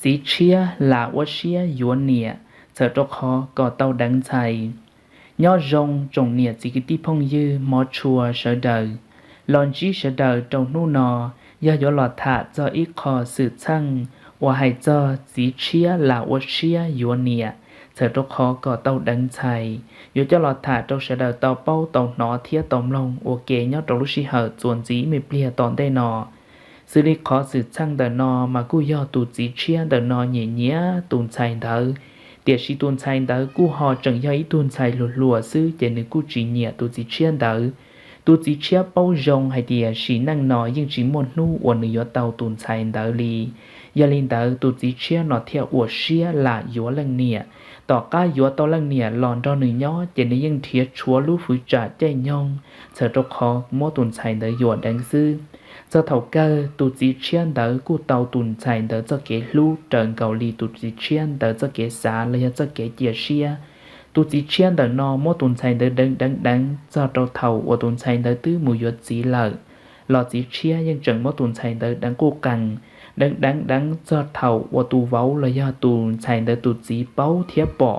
Txiv tshiab lam ua siab yuav niam, txhawm rau qhov kom tau deev ntxhais. Nyob zoo tsoom niam txiv kwv tij phooj ywg hmov tshua sawv daws. Los ntsib sawv daws rau hnub no, yog yuav los tham txog ib qho xwm txheej uas hais txog txiv tshiab lam ua siab yuav niam, txhawm rau qhov kom tau deev ntxhais. Yuav coj los tham rau sawv daws tau paub tau hnov thiab tau mloog ua ke nyob rau lub sij hawm txuas ntxiv ib me pliag tom ntej no. Xws li qhov xwm txheej ntawm no mas kuj yog tus txiv tshiab ntawm no nyiam nyiam tus ntxhais ntawd, tiam sis tus ntxhais ntawd kuj ho tseem yog ib tug ntxhais hluas hluas xwb ces nws kuj tsis nyiam tus txiv tshiab ntawd. Tus txiv tshiab paub zoo hais tias sim neej no yeej tsis muaj hnub uas nws yuav tau tus ntxhais ntawd li. Yog li ntawd tus txiv tshiab no thiaj ua siab lam yuav leej niam. Tom qab yuav tau leej niam los nrog nws nyob ces nws yeej nrhiav tshuav lub fwv tsam caij nyoog, txhawm rau qhov muab tus ntxhais ntawd yuam deev xwb. Txog thaum kawg tus txiv tshiab ntawd kuj tau tus ntxhais ntawd txoj kev hlub raws nkaus li tus txiv tshiab ntawd txoj kev xav los yog txoj kev cia siab. Tus txiv tshiab ntawm no muab tus ntxhais ntawd deev deev deev txog rau thaum uas tus ntxhais ntawd twb mus yuav txiv lawm, los txiv tshiab yeej tseem muab tus ntxhais ntawd deev quj qees, deev deev deev txog thaum uas tus vauv los yog tus ntxhais ntawd tus txiv paub thiab pom,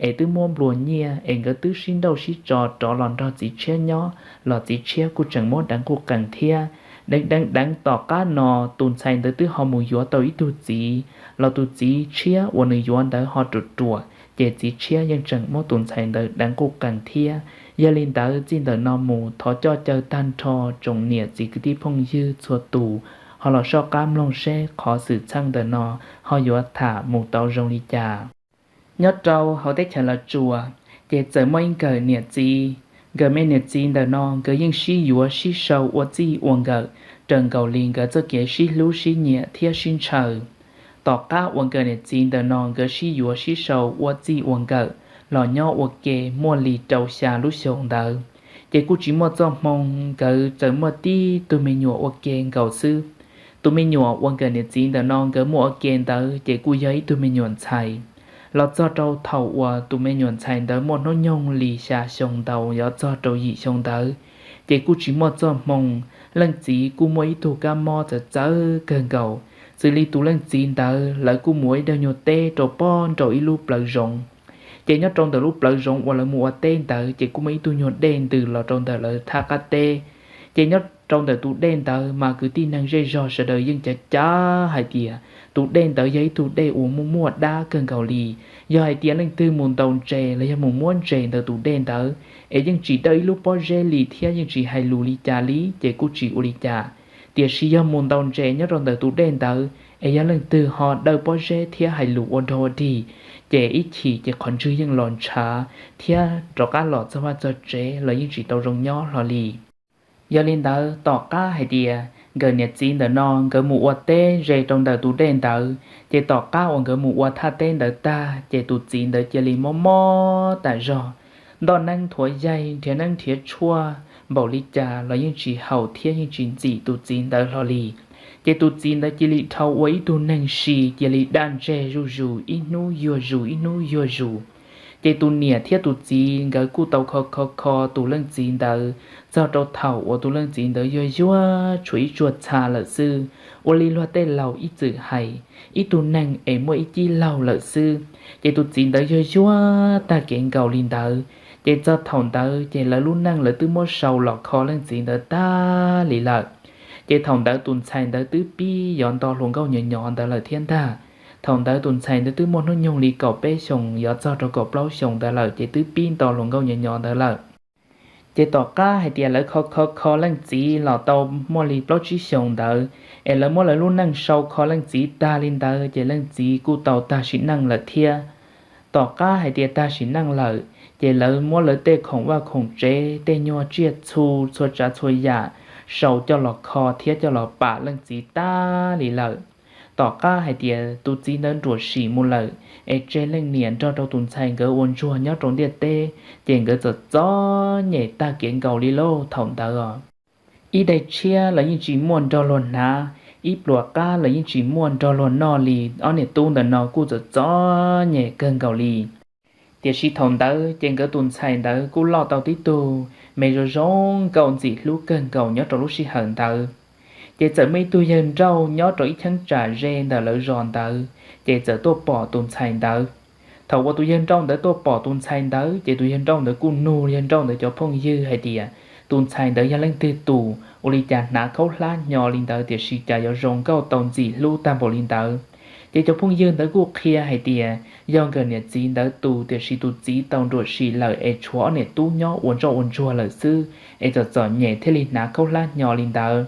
es twb muab nplua nyiaj es nkawd twb sib nrauj sib tso rov los nrog txiv tshiab nyob los txiv tshiab kuj tseem muab deev quj qees thiab. Deev deev deev tom qab no tus ntxhais ntawd twb ho mus yuav tau ib tug txiv, los tus txiv tshiab uas nws yuav ntawd ho ruam ruam, ces txiv tshiab yeej tseem muab tus ntxhais ntawd deev quj qees thiab. Yog li ntawd txij ntawm no mus thov coj caw tag nrho tsoom niam txiv kwv tij phooj ywg txhua tus ho los soj qab mloog seb qhov xwm txheej ntawm no ho yuav tham mus tau zoo li cas. Nyob rau hauv teb chaws Los Tsuas, ces txawm muaj ib nkawm niam txiv. Nkawm me niam txiv ntawm no nkawd yeej sib yuav sib sau ua txij ua nkawm raws nkaus li nkawd txoj kev sib hlub sib nyiam thiab sib ntshaw. Tom qab uas nkawm niam txiv ntawm no nkawd sib yuav sib sau ua txij ua nkawm los nyob ua ke muaj li rau xya lub xyoo ntawd, ces kuj tsis muaj txoj hmoo, nkawd txawm muaj tib tug me nyuam ua ke nkaus xwb. Tus me nyuam uas nkawm niam txiv ntawm no nkawd muaj ua ke ntawd ces kuj yog ib tug me nyuam ntxhais. Los txog rau thaum uas tus me nyuam ntxhais ntawd muaj hnub nyoog li xya xyoo ntau yuav txog rau yim xyoo ntawd, ces kuj tsis muaj txoj hmoo. Leej txiv kuj muaj ib tug kab mob txawv txawv kawg nkaus, xws li tus leej txiv ntawd lawv kuj mus ua ib daig nyuag teb rau pob nraum ib lub plawv zoov. Ces nyob rau ntawm lub plawv zoov uas lawv mus ua teb ntawd ces kuj muaj ib tug nyuag dej ntws los rau ntawm lawv thaj qab teb. Ces nyob rau ntawm tus dej ntawd mas kwv tij neeg zej zog sawv daws yeej cav cav hais tias tus dej ntawd yog ib tug dej uas muaj muaj dab kawg nkaus li. Yog hais tias leej twg mus ntaus ntses los yog mus muab ntses ntawm tus dej ntawd es yeej tsis dawj ib lub pob zeb li thiab yeej tsis hais lus li cas li ces kuj tsis ua li cas. Tiam sis yog mus ntaus ntses nyob rau ntawm tus dej ntawd es yog leej twg ho dawj pob zeb thiab hais lus ua dog ua dig, ces ib chim ces qhov ntswg yeej los ntshav thiab rov qab los txog vaj txog tsev los yeej tsis tau zoo nyob hlo li. Yog li ntawd tom qab hais tias nkawm niam txiv ntawm no nkawd mus ua teb ze rau ntawm tus dej ntawd, ces tom qab uas nkawd mus ua thaj teb ntawd tag ces tus txiv ntawd cia li mob mob tas zog, ntoj neeb nthuav yaig, nrhiav neeb nrhiav tshuaj npaum li cas los yeej tsis haum thiab yeej tsis ntxim tus txiv ntawd hlo li. Ces tus txiv ntawd cia li dhau ua ib tug neeg si, cia li daj ntseg zuj zus, ib hnub yuag zus ib hnub yuag zus. Ces tus niam thiab tus txiv nkawd kuj tau kho kho kho tus leej txiv ntawd txog rau thaum uas tus leej txiv ntawd yuag yuag tshuav ib tsuag txha lawm xwb. Ua li luag tej laus ib txwm hais, ib tug neeg es muaj ib cib laug lawm xwb. Ces tus txiv ntawd yuag yuag tag kev nkaus li ntawd, ces txog thaum ntawd ces lawv lub neej lawv twb muab sau los kho leej txiv ntawd tag li lawm. Ces thaum ntawd tus ntxhais ntawd twb pib yuav nto hluas nkauj nyuam nyuam ntawd lawm thiab ntag. Thaum ntawd tus ntxhais ntawd twb muaj hnub nyoog li kaum peb xyoos yuav txog rau kaum plaub xyoos ntawd lawm ces twb pib nto hluas nkauj nyuam nyuam ntawd lawm. Ces tom qab hais tias lawv kho kho kho leej txiv los tau muaj li plaub tsib xyoos ntawd, es lawv muab lawv lub neej sau kho leej txiv tag li ntawd ces leej txiv kuj tau tag sim neej lawm thiab. Tom qab hais tias tag sim neej lawm, ces lawv muab lawv tej khoom vaj khoom tsev, tej nyuag tsiaj txhu, txhua tsav txhua yam sau coj los kho thiab coj los pam leej txiv tag li lawm. Tom qab hais tias tus txiv ntawd ruam sim mus lawm, es tseg leej niam nrog rau tus ntxhais nkawd ua ntsuag nyob rau ntiaj teb, ces nkawd txom txom nyem tag kev nkaus li lauj thaum ntawd os. Ib daim tshiab los yeej tsis muaj nrog luag hnav, ib pluas qab los yeej tsis muaj nrog luag noj li, ob niam tub ntawm no kuj txom txom nyem kawg nkaus li. Tiam sis thaum ntawd ces nkawd tus ntxhais ntawd kuj loj tau tib tug me zoo zoo nkauj ntxim hlub kawg nkaus nyob rau lub sij hawm ntawd. Ces txawm muaj ib tug yawg nrauj nyob rau ib cheeb tsam ze ntawm lawv zos ntawd, ces txawm tuaj pom tus ntxhais ntawd. Thaum uas tus yawg nrauj ntawd tuaj pom tus ntxhais ntawd, ces tus yawg nrauj ntawd kuj nug yawg nrauj ntawd cov phooj ywg hais tias, tus ntxhais ntawd yog leej twg tus, ua li cas hnav khaub hlab hnyo li ntawd tiam sis cas yuav zoo nkauj tau ntxim hlub tag npaum li ntawd. Ces cov phooj ywg ntawd kuj qhia hais tias, yog nkawd niam txiv ntawd tus, tiam sis tus txiv tau nruam sim lawm es tshuav ob niam tub nyob ua ntsoj ua ntsuag lawm xwb, es txom txom nyem thiaj li hnav khaub hlab hnyo li ntawd.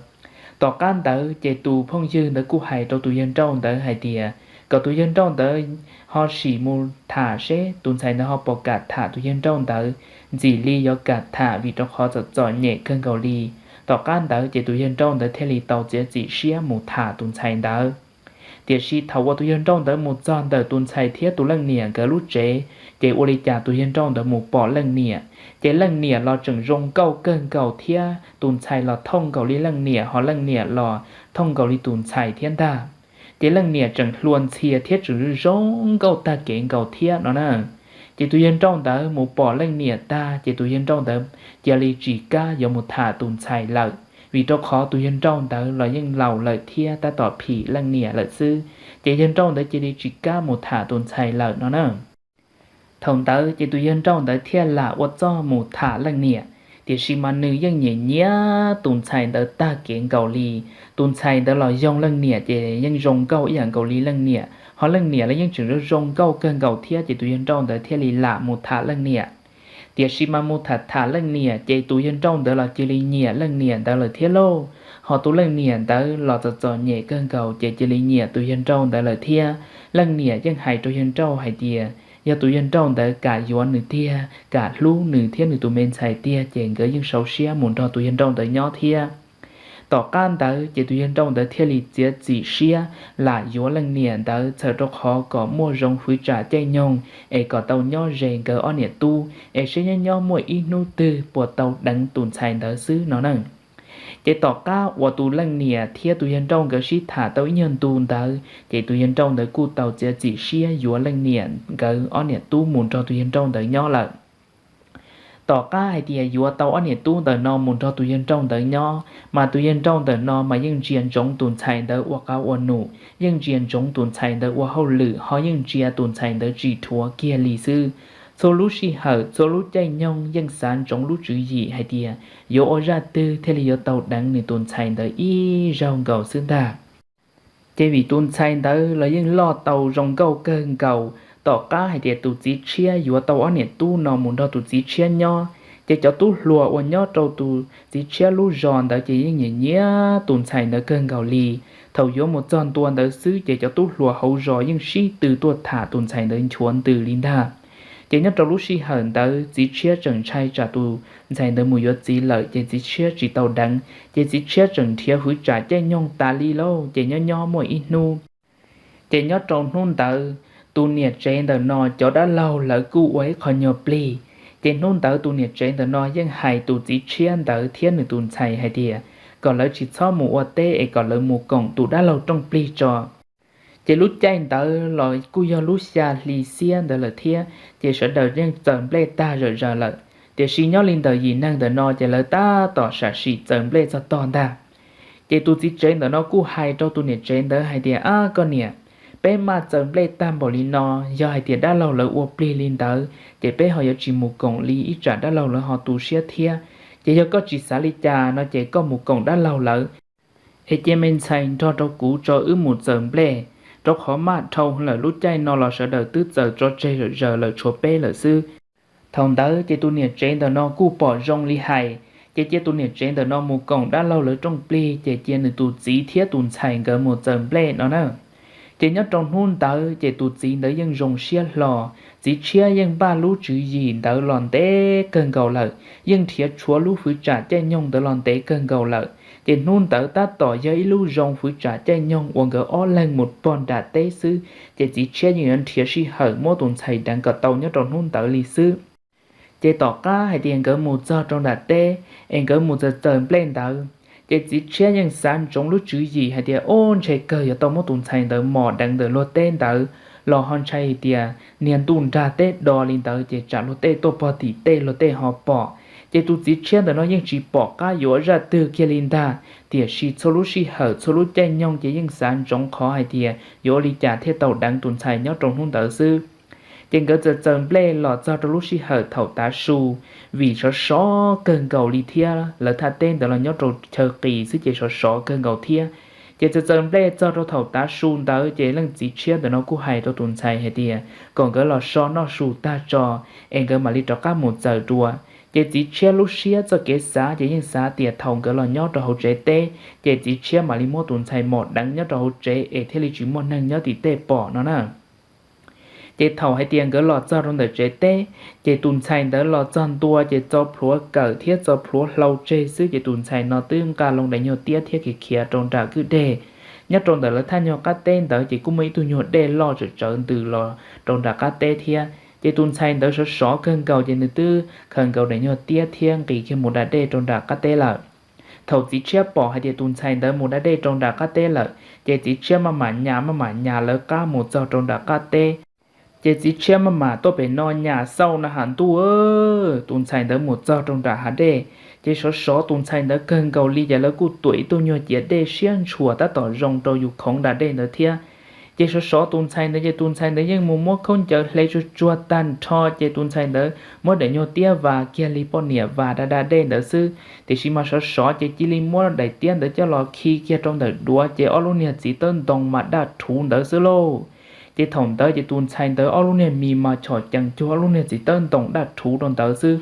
Tom qab ntawd ces tus phooj ywg ntawd kuj hais rau tus yawg nrauj ntawd hais tias, kom tus yawg nrauj ntawd ho sim mus tham seb tus ntxhais ntawd ho puas kam tham tus yawg nrauj ntawd ntxim li yuav kam tham, vim rau qhov txom txom nyem kawg nkaus li. Tom qab ntawd ces tus yawg nrauj ntawd thiaj li tau txiav txim siab mus tham tus ntxhais ntawd. Tiam sis thaum uas tus yawg nrauj ntawd mus txog ntawm tus ntxhais thiab tus leej niam nkawd lub tsev, ces ua li cas tus yawg nrauj ntawd mus pom leej niam, ces leej niam los tseem zoo nkauj kawg nkaus thiab tus ntxhais los thooj nkaus li leej niam, ho leej niam los thooj nkaus li tus ntxhais thiab ntag. Ces leej niam tseem hluas ntxhias thiab tseem zoo nkauj tag kev nkaus thiab no na. Ces tus yawg nrauj ntawd mus pom leej niam tag, ces tus yawg nrauj ntawd cia li tsis kam yuav mus tham tus ntxhais lawm, vim rau qhov tus yawg nrauj ntawd los yeej laus lawm thiab tab tom phim leej niam lawm xwb. Ces yawg nrauj ntawd cia li tsis kam mus tham tus ntxhais lawm no na. Thaum ntawd ces tus yawg nrauj ntawd thiaj lam ua txuj mus tham leej niam, tiam sis mas nws yeej nyiam nyiam tus ntxhais ntawd tag kev nkaus li. Tus ntxhais ntawd los yoo leej niam ces yeej zoo nkauj ib yam nkaus li leej niam, ho leej niam los yeej tseem zoo nkauj kawg nkaus thiab, ces tus yawg nrauj ntawd thiaj li lam mus tham leej niam. Tiam sis mas mus tham tham leej niam ces tus yawg nrauj ntawd los cia li nyiam leej niam ntawd lawm thiab lauj. Ho tus leej niam ntawd los txom txom nyem kawg nkaus ces cia li nyiam tus yawg nrauj ntawd lawm thiab. Leej niam yeej hais rau yawg nrauj hais tias, yog tus yawg nrauj ntawd kam yuav nws tiag, kam hlub nws thiab nws tus me ntxhais tiag, ces nkawd yeej sau siab mus nrog tus yawg nrauj ntawd nyob thiab. Tom qab ntawd ces tus yawg nrauj ntawd thiaj li txiav txim siab lam yuav leej niam ntawd, txhawm rau qhov kom muaj zoo hwv tsam caij nyoog, es kom tau nyob ze nkawd ob niam tub, es seb nyob nyob muaj ib hnub twg puas tau deev tus ntxhais ntawd xwb no na. Ces tom qab uas tus leej niam thiab tus yawg nrauj nkawd sib tham tau ib nyuag ntu ntawd, ces tus yawg nrauj ntawd kuj tau txiav txim siab yuav leej niam nkawd ob niam tub mus nrog tus yawg nrauj ntawd nyob lawm. Tom qab hais tias yuav tau ob niam tub ntawm no mus nrog tus yawg nrauj ntawd nyob, mas tus yawg nrauj ntawm no mas yeej ntsia ntsoov tus ntxhais ntawd ua qab ua num, yeej ntsia ntsoov tus ntxhais ntawd ua hauj lwm, ho yeej ntsia tus ntxhais ntawd tsis dhuav kiag li xwb. Txhua lub sij hawm, txhua lub caij nyoog yeej xav ntsoov lub tswv yim hais tias yuav ua zaj twg thiaj li yuav tau deev nws tus ntxhais ntawd ib zaug nkaus xwb ntag. Ces vim tus ntxhais ntawd los yeej loj tau zoo nkauj kawg nkaus, tom qab hais tias tus txiv tshiab yuav tau ob niam tub no mus nrog tus txiv tshiab nyob, ces cov tub hluas uas nyob rau tus txiv tshiab lub zos ntawd ces yeej nyiam nyiam tus ntxhais ntawd kawg nkaus li. Thaum yuav mus txog ntua ntawd xwb ces cov tub hluas hauv zos yeej sib tw tuaj tham tus ntxhais ntawd nchuav ntws li ntag. Ces nyob rau lub sij hawm ntawd txiv tshiab tseem ntshai tsam tus ntxhais ntawd mus yuav txiv lawm ces txiv tshiab tsis tau deev, ces txiv tshiab tseem nrhiav hwv tsam caij nyoog tas li lauj. Ces nyob nyob muaj ib hnub, ces nyob rau hnub ntawd tus niam tsev ntawm no cov dab laug lawv kuj ua ib qho nyuag plig. Ces hnub ntawd tus niam tsev ntawm no yeej hais tus txiv tshiab ntawd thiab nws tus ntxhais hais tias kom lawv tsis txhob mus ua teb es kom lawv mus koom tus dab laug rooj plig tso. Ces lub caij ntawd los kuj yog lub xya hli xiab ntawd lawm thiab, ces sawv daws yeej txaws nplej tag zom zaws lawm. Tiam sis nyob li ntawm yim neeg ntawm no ces lawv tab tom sam sim txaws nplej txog tog ntag. Ces tus txiv tsev ntawm no kuj hais rau tus niam tsev ntawd hais tias, ab koj niam, peb maj txaws nplej tag npaum li no, yog hais tias dab laug lawv ua plig li ntawd ces peb ho yuav tsis mus koom li, ib tsam dab laug lawv ho tu siab thiab. Ces yog koj tsis xav li cas no ces koj mus koom dab laug lawv, es cia me ntxhais nrog rau kuv tso wb mus txaws nplej, rau qhov maj dhau lawm, lub caij no los sawv daws twb txaws tso tseg zom zaws lawm, tshuav peb lawm xwb. Thaum ntawd ces tus niam tsev ntawm no kuj pom zoo li hais, ces cia tus niam tsev ntawm no mus koom dab laug lawv rooj plig, ces cia nws tus txiv thiab tus ntxhais nkawd mus txaws nplej no na. Ces nyob rau hnub ntawd ces tus txiv ntawd yeej zoo siab hlo, txiv tshiab yeej npaj lub tswv yim ntawd los ntev kawg nkaus lawm, yeej nrhiav tshuav lub hwv tsam caij nyoog ntawd los ntev kawg nkaus lawm. Ces hnub ntawd tab tom yog ib lub zoo hwv tsam caij nyoog uas nkawd ob leeg mus pog nram teb xwb, ces txiv tshiab yeej yuav nrhiav sij hawm muab tus ntxhais deev kom tau nyob rau hnub ntawd li xwb. Ces tom qab hais tias nkawd mus txog rau nram teb, es nkawd mus txaws txaws nplej ntawd, ces txiv tshiab yeej xav ntsoov lub tswv yim hais tias, ub, ntshe kawg yuav tau muab tus ntxhais ntawd mos deev ntawm luag teb ntawd, los ho ntshai hais tias niag ntuj nrag teb do li ntawd ces tsam luag tej tuaj pog tim tej luag tej ho pom, Ces tus txiv tshiab ntawm no yeej tsis pom qab yuav ua zaj twg kiag li ntag, tiam sis txhua lub sij hawm txhua lub caij nyoog ces yeej xav ntsoov qhov hais tias yuav ua li cas thiaj tau deev tus ntxhais nyob rau hnub ntawd xwb. Ces nkawd txawm txaws nplej los txog rau lub sij hawm thaum tav su, vim sov sov kawg nkaus li thiab lawv thaj teb ntawd los nyob rau chaw qis xwb ces sov sov kawg nkaus thiab. Ces txawm txaws nplej txog rau thaum tav su ntawd ces leej txiv tshiab ntawm no kuj hais rau tus ntxhais hais tias kom nkawd los so noj su tag tso es nkawd mam li rov qab mus txaws dua. Ces txiv tshiab lub siab txoj kev xav ces yeej xav tias thaum nkawd los nyob rau hauv tsev teb ces txiv tshiab mam li muab tus ntxhais mos deev nyob rau hauv tsev es thiaj li tsis muaj neeg nyob tim tej pom no na. Ces thaum hais tias nkawd los txog rau ntawm tsev teb, ces tus ntxhais ntawd los txog ntua ces txo plhuav kawm thiab txo plhuav hlau tseg xwb ces tus ntxhais no twb nqa loo daim nyuag tiab thiab khiav khiav rau nram kwj deg. Nyob rau ntawm lawv thaj nyuag qab teb ntawd ces kuj muaj ib tug nyuag dej loj tsawm tsawv ntws los rau nram qab teb thiab. Ces tus ntxhais ntawd sov sov kawg nkaus ces nws twb khaws nkaus daim nyuag tiab thiab nqis kiag mus da dej rau nram qab teb lawm. Thaum txiv tshiab pom hais tias tus ntxhais ntawd mus da dej rau nram qab teb lawm, ces txiv tshiab maj mam nyas maj mam nyas lawv qab mus txog rau nram qab teb. Ces txiv tshiab maj mam tuaj pem no nyas xauj na has ntuj, tus ntxhais ntawd mus txog rau nram hav dej. Ces sov sov tus ntxhais ntawd kawg nkaus li ces lawv kuj tuam ib tug nyuag ciav dej siab ntshua tab tom zoo rau yus khoov da dej ntawd thiab. Ces sov sov tus ntxhais ntawd ces tus ntxhais ntawd yeej mus muab khaub ncaws hle tsuag tsuag tag nrho ces tus ntxhais ntawd muab daim nyuag tiab vas kiag li poj niam vas da da dej ntawd xwb, tiam sis mas sov sov ces cia li muab daim tiab ntawd coj los khi kiag rau ntawm duav ces ob lub niag txiv tawb ntoo mas daj rhuv ntawd xwb lauj. Ces thaum ntawd ces tus ntxhais ntawd ob lub niag mis mas chom cees cuag ob lub niag txiv tawb ntoo daj rhuv rau ntawd xwb.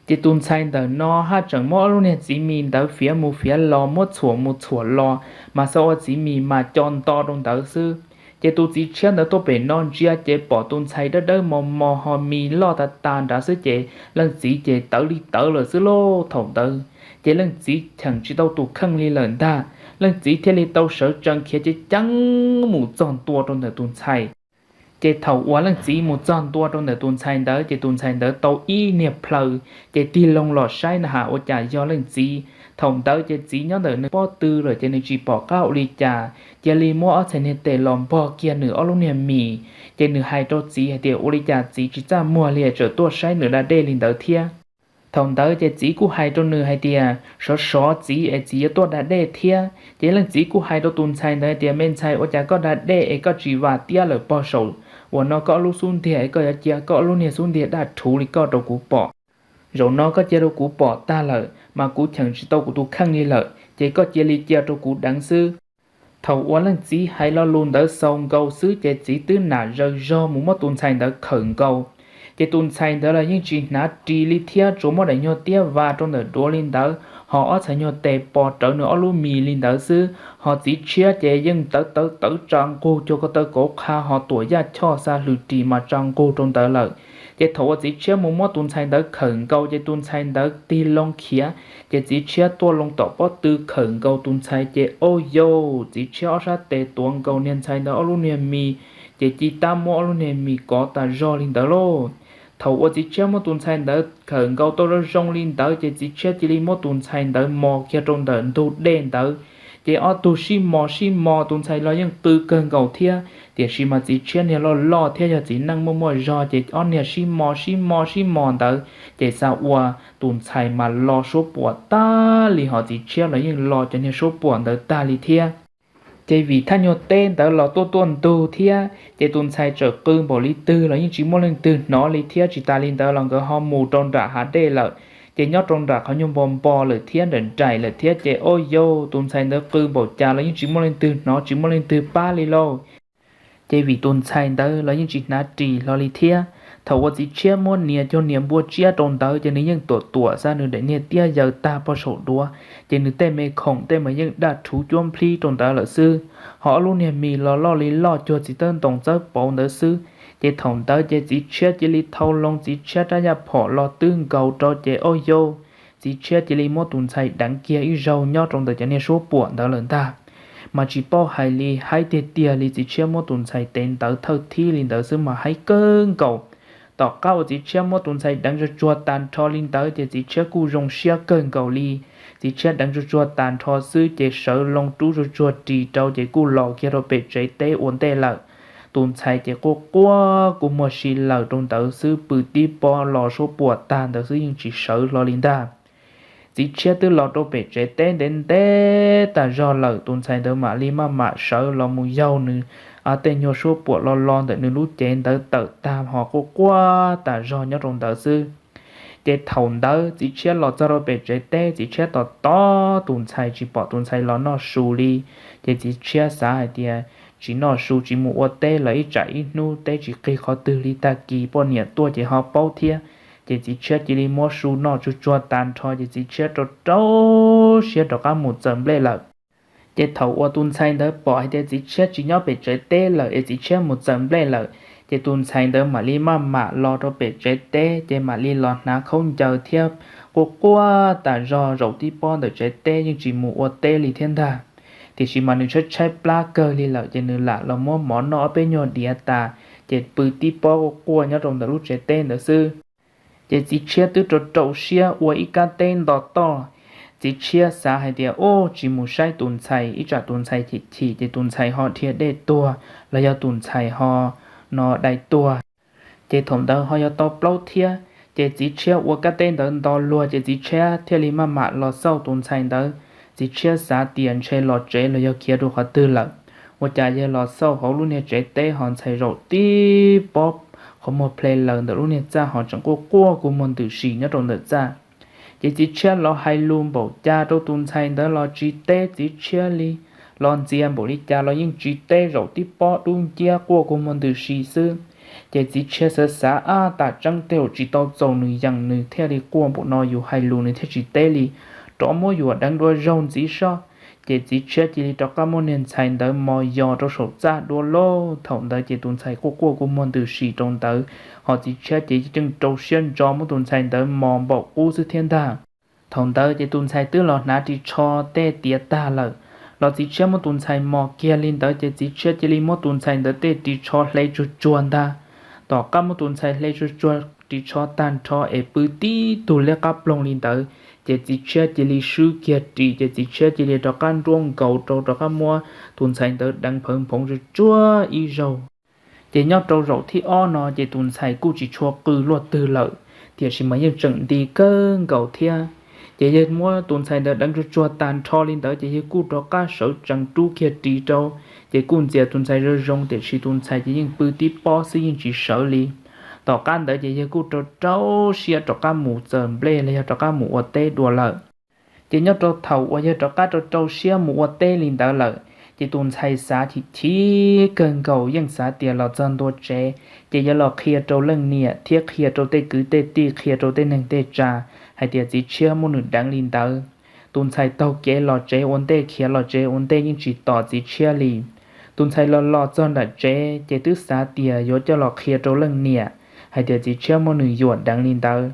Ces tus ntxhais ntawm no haj tseem muab ob lub niag txiv mis ntawd fiav mus fiav los muab txhuam mus txhuam los, mas xav ua txiv mis mas co nto rau ntawd xwb. Ces tus txiv tshiab ntawd tuaj pem no ntsia ces pom tus ntxhais dawb dawb mos mos ho mis loj tas tas nrad xwb ces leej txiv ces tawv li tawv lawm xwb lauj thaum ntawd. Ces leej txiv cheem tsis tau tus kheej li lawm ntag, leej txiv thiaj li tau sawv tsees khiav ceev ceev mus txog ntua rau ntawm tus ntxhais. Ces thaum uas leej txiv mus txog ntua rau ntawm tus ntxhais ntawd ces tus ntxhais ntawd tau ib niag plhaw, ces tig loo los saib na has ua cas yog leej txiv. Thaum ntawd ces txiv nyob ntawm nws pob tw lawm ces nws tsis pom qab ua li cas, cia li muab ob txhais niag tes los npog kiag nws ob lub niag mis, ces nws hais rau txiv hais tias ua li cas txiv tsis txaj muag li tseem tuaj saib nws da dej li ntawd thiab. Thaum ntawd ces txiv kuj hais rau nws hais tias sov sov txiv es txiv yuav tuaj da dej thiab. Ces leej txiv kuj hais rau tus ntxhais ntawd hais tias me ntxhais, ua cas koj da dej es koj tsis vas tiab lawm pog saum uas no koj ob lub xub ntiag es koj yuav cia koj ob lub niag xub ntiag daj rhuv li koj rau kuv pom. Zaum no koj cia rau kuv pom tag lawm mas kuv cheem tsis tau kuv tus kheej li lawm ces koj cia li cia rau kuv deev xwb. Thaum uas leej txiv hais lo lus ntawd xaus nkaus xwb ces txiv twb nam zaws zog mus muab tus ntxhais ntawd khawm nkaus. Ces tus ntxhais ntawd los yeej tsis hnav ris li thiab tsuas muab daim nyuag tiab vas rau ntawm duav li ntawd, ho ob txhais nyuag tes pos rawv nws ob lub mis li ntawd xwb. Ho txiv tshiab ces yeej tawv tawv tawv tsa nqug cuag ko taw kauv qha ho tuam yaj choj xa hlwm ris mas tsa nqug rau ntawd lawm. Ces thaum uas txiv tshiab mus muab tus ntxhais ntawd khawm nkaus ces tus ntxhais ntawd tig loo khiav, ces txiv tshiab tuaj loo tom pob tw khawm nkaus tus ntxhais ces ob yau txiv tshiab ob sab tes tuav nkaus niag ntxhais ntawd ob lub niag mis, ces ci tab muab ob lub niag mis kov tas zog li ntawd lauj. Thaum uas txiv tshiab muab tus ntxhais ntawd khawm nkaus tau zoo zoo li ntawd ces txiv tshiab cia li muab tus ntxhais ntawd mos kiag rau ntawm ntug dej ntawd. Ces ob tug sib mos sib mos, tus ntxhais los yeej qw kawg nkaus thiab, tiam sis mas txiv tshiab niag loj loj thiab yog txiv neej muaj muaj zog ces ob niag sib mos sib mos sib mos ntawd ces xav ua tus ntxhais mas lo suab puam tag li, ho txiv tshiab los yeej lo cov niag suab puam ntawd tag li thiab. Ces vim thaj nyuag teb ntawd los tuaj tuaj ntug thiab ces tus ntxhais txawm qw npaum li twg los yeej tsis muaj leej twg hnov li thiab. Tsis tas li ntawd los nkawd ho mus rau nram hav dej lawm, ces nyob rau nram qhov nyuag npo npo lawm thiab nram nraim lawm thiab ces ob yau tus ntxhais ntawd qw npaum cas los yeej tsis muaj leej twg hnov tsis muaj leej twg pab li lauj. Ces vim tus ntxhais ntawd los yeej tsis hnav ris hlo li thiab. Thaum uas txiv tshiab muab nias cuag nias npua tsiab rau ntawd ces nws yeej tuam tuam xa nws daim niag tiab yaws tag pog saum duav, ces nws tej me khoom tej mas yeej daj rhuv cuab nplhib rau ntawd lawm xwb. Ho ob lub niag mis los loj li loj cuag txiv tawb ntoo txawb pauv ntawd xwb. Ces thaum ntawd ces txiv tshiab cia li thau loo txiv tshiab rab yaj phom los twb nkaus rau ces ob yau txiv tshiab cia li muab tus ntxhais deev kiag ib zaug nyob rau ntawm cov niag suab puam ntawd lawm ntag. Mas tsis paub hais li, haib tiag tiag li, txiv tshiab muab tus ntxhais tev ntawd thawj thib li ntawd xwb mas haib kawg nkaus. Tom qab uas txiv tshiab muab tus ntxhais deev tsuag tsuag tag nrho li ntawd ces txiv tshiab kuj zoo siab kawg nkaus li. Txiv tshiab deev tsuag tsuag tag nrho xwb ces sawv loo rub tsuag tsuag ris rau ces kuj los kiag rau pem tsev teb ua ntej lawm. Tus ntxhais ces quaj quaj kua muag si lawm rau ntawd xwb, pw tib pob los suab puam tag ntawd xwb yeej tsis sawv hlo li ntag. Txiv tshiab twb los rau pem tsev teb ntev ntev tas zog lawm, tus ntxhais ntawd mam li maj mam sawv los mus yaug nws tej nyuag suab puam lo lo ntawm nws lub cev ntawd tawm tag ho quaj quaj tas zog nyob rau ntawd xwb. Ces thaum ntawd txiv tshiab los txog rau pem tsev teb, txiv tshiab tos tos tus ntxhais tsis pom tus ntxhais los noj su li. Ces txiv tshiab xav hais tias tsis noj su tsis mus ua teb los ib tsam ib hnub teb tsis qig qhov twg li, tag kis poj niam tuaj ces ho paub thiab. Ces txiv tshiab cia li muab su noj tsuag tsuag tag nrho ces txiv tshiab rau rau siab rov qab mus txawm nplej lawm. Ces thaum uas tus ntxhais ntawd pom hais tias txiv tshiab tsis nyob pem tsev teb lawm es txiv tshiab mus txawm nplej lawm, ces tus ntxhais ntawd mam li maj mam los rau pem tsev teb, ces mam li los hnav khaub ncaws thiab quaj quaj tas zog zaum tib pob ntawm tsev teb yeej tsis mus ua teb li thiab ntag. Tiam sis mas nws tshaib tshaib plab kawg li lawm, ces nws lam los muab mov noj ob peb nyuag diav tas, ces pw tib pob quaj quaj nyob rau ntawm lub tsev teb ntawd xwb. Ces txiv tshiab twb rau rau siab ua ib kab teb nto toj. Txiv tshiab xav hais tias ub, tsis mus saib tus ntxhais, ib tsam tus ntxhais chim chim ces tus ntxhais ho dhia dej tuag los yog tus ntxhais ho no dai tuag, ces thaum ntawd ho yog tau plaub thiab. Ces txiv tshiab ua kab teb ntawd nto luag ces txiv tshiab thiaj li maj mam los xauj tus ntxhais ntawd. Txiv tshiab xav tias ntshe los tsev los yog khiav rau qhov twg lawm. Ua cas yog los xauj hauv lub niag tsev teb ho ntxhais zaum tib pob qhov muag ple laws ntawm lub niag txaj ho tseem quaj quaj kua muag ntws si nyob rau ntawm txaj. Ces txiv tshiab los hais lus npaum cas rau tus ntxhais ntawd los tsis teb txiv tshiab li, los ntxias npaum li cas los yeej tsis teb, zaum tib pob dub nciab quaj kua muag ntws si xwb. Ces txiv tshiab xav xav, ab, tam tseeb tej zaum tsis tau txaus nws yeem nws thiaj li quaj npaum no, yus hais lus nws thiaj tsis teb li, rov muab yuam deev dua zaug ntxiv soj. Ces txiv tshiab cia li rov qab muab niag ntxhais ntawd mos yos rau saum txaj dua lauj. Thaum ntawd ces tus ntxhais quaj quaj kua muag ntws si rau ntawd, ho txiv tshiab ces yeej rau siab ntso muab tus ntxhais ntawd mos npaum qub xwb thiab ntag. Thaum ntawd ces tus ntxhais twb los hnav ris tsho tej tiav tag lawm, los txiv tshiab muab tus ntxhais mos kiag li ntawd ces txiv tshiab cia li muab tus ntxhais ntawd tej ris tsho hle tsuag tsuag ntag. Tom qab muab tus ntxhais hle tsuag tsuag ris tsho tag nrho es pw tib tug liab qab ploog li ntawd, ces txiv tshiab cia li swb kiag ris, ces txiv tshiab cia li rov qab nruab nkaus rau, rov qab muab tus ntxhais ntawd deev phawv nphoov tsuag tsuag ib zaug. Ces nyob rau zaum thib ob no ces tus ntxhais kuj tsis tshua qw luaj twg lawm, tiam sis mas yeej tseem nti kawg nkaus thiab. Ces yawg muab tus ntxhais ntawd deev tsuag tsuag tag nrho li ntawd ces yawg kuj rov qab sawv tsees rub kiag ris rau, ces kuj ntxias tus ntxhais zoo zoo, tiam sis tus ntxhais ces yeej pw tib pob xwb yeej tsis sawv li. Tom qab ntawd ces yawg kuj rau rau siab rov qab mus txawm nplej los yog rov qab mus ua teb dua lawm. Ces nyob rau thaum uas yawg rov qab rau rau siab mus ua teb li ntawd lawm, ces tus ntxhais xav chim chim kawg nkaus, yeej xav tias los txog ntua tsev ces yuav los qhia rau leej niam thiab qhia rau tej kwv tej tij, qhia rau tej neeg tej tsav hais tias txiv tshiab muab nws deev li ntawd. Tus ntxhais taug kev los tsev ua ntej, khiav los tsev ua ntej yeej tsis tos txiv tshiab li. Tus ntxhais los los txog nram tsev ces twb xav tias yuav coj los qhia rau leej niam hais tias txiv tshiab muab nws yuam deev li ntawd.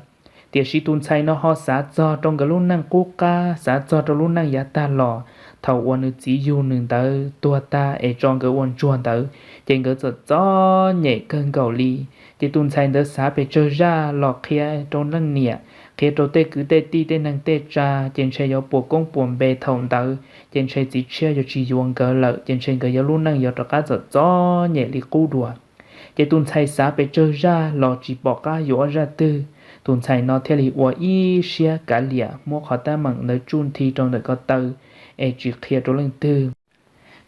Tiam sis tus ntxhais no ho xav txog rau nkawd lub neej qub qab, xav txog rau lub neej yav tag los, thaum uas nws txiv yug nws ntawd tuag tag es tso nkawd ua ntsuag ntawd, ces nkawd txom txom nyem kawg nkaus li. Ces tus ntxhais ntawd xav pes tsawg zaj los qhia rau leej niam, qhia rau tej kwv tej tij, tej neeg tej tsav, ces ntshe yuav puas koob puas npe thaum ntawd, ces ntshe txiv tshiab yuav tsis yuav nkawd lawm, ces ntshe nkawd yuav lub neej yuav rov qab txom txom nyem li qub dua. Ces tus ntxhais xav pes tsawg zaj los tsis pom qab yuav ob zaj twg. Tus ntxhais no thiaj li ua ib siab kav liam, muab qhov teeb meem ntawd tsuj nthi rau ntawm ko taw es tsis qhia rau leej twg.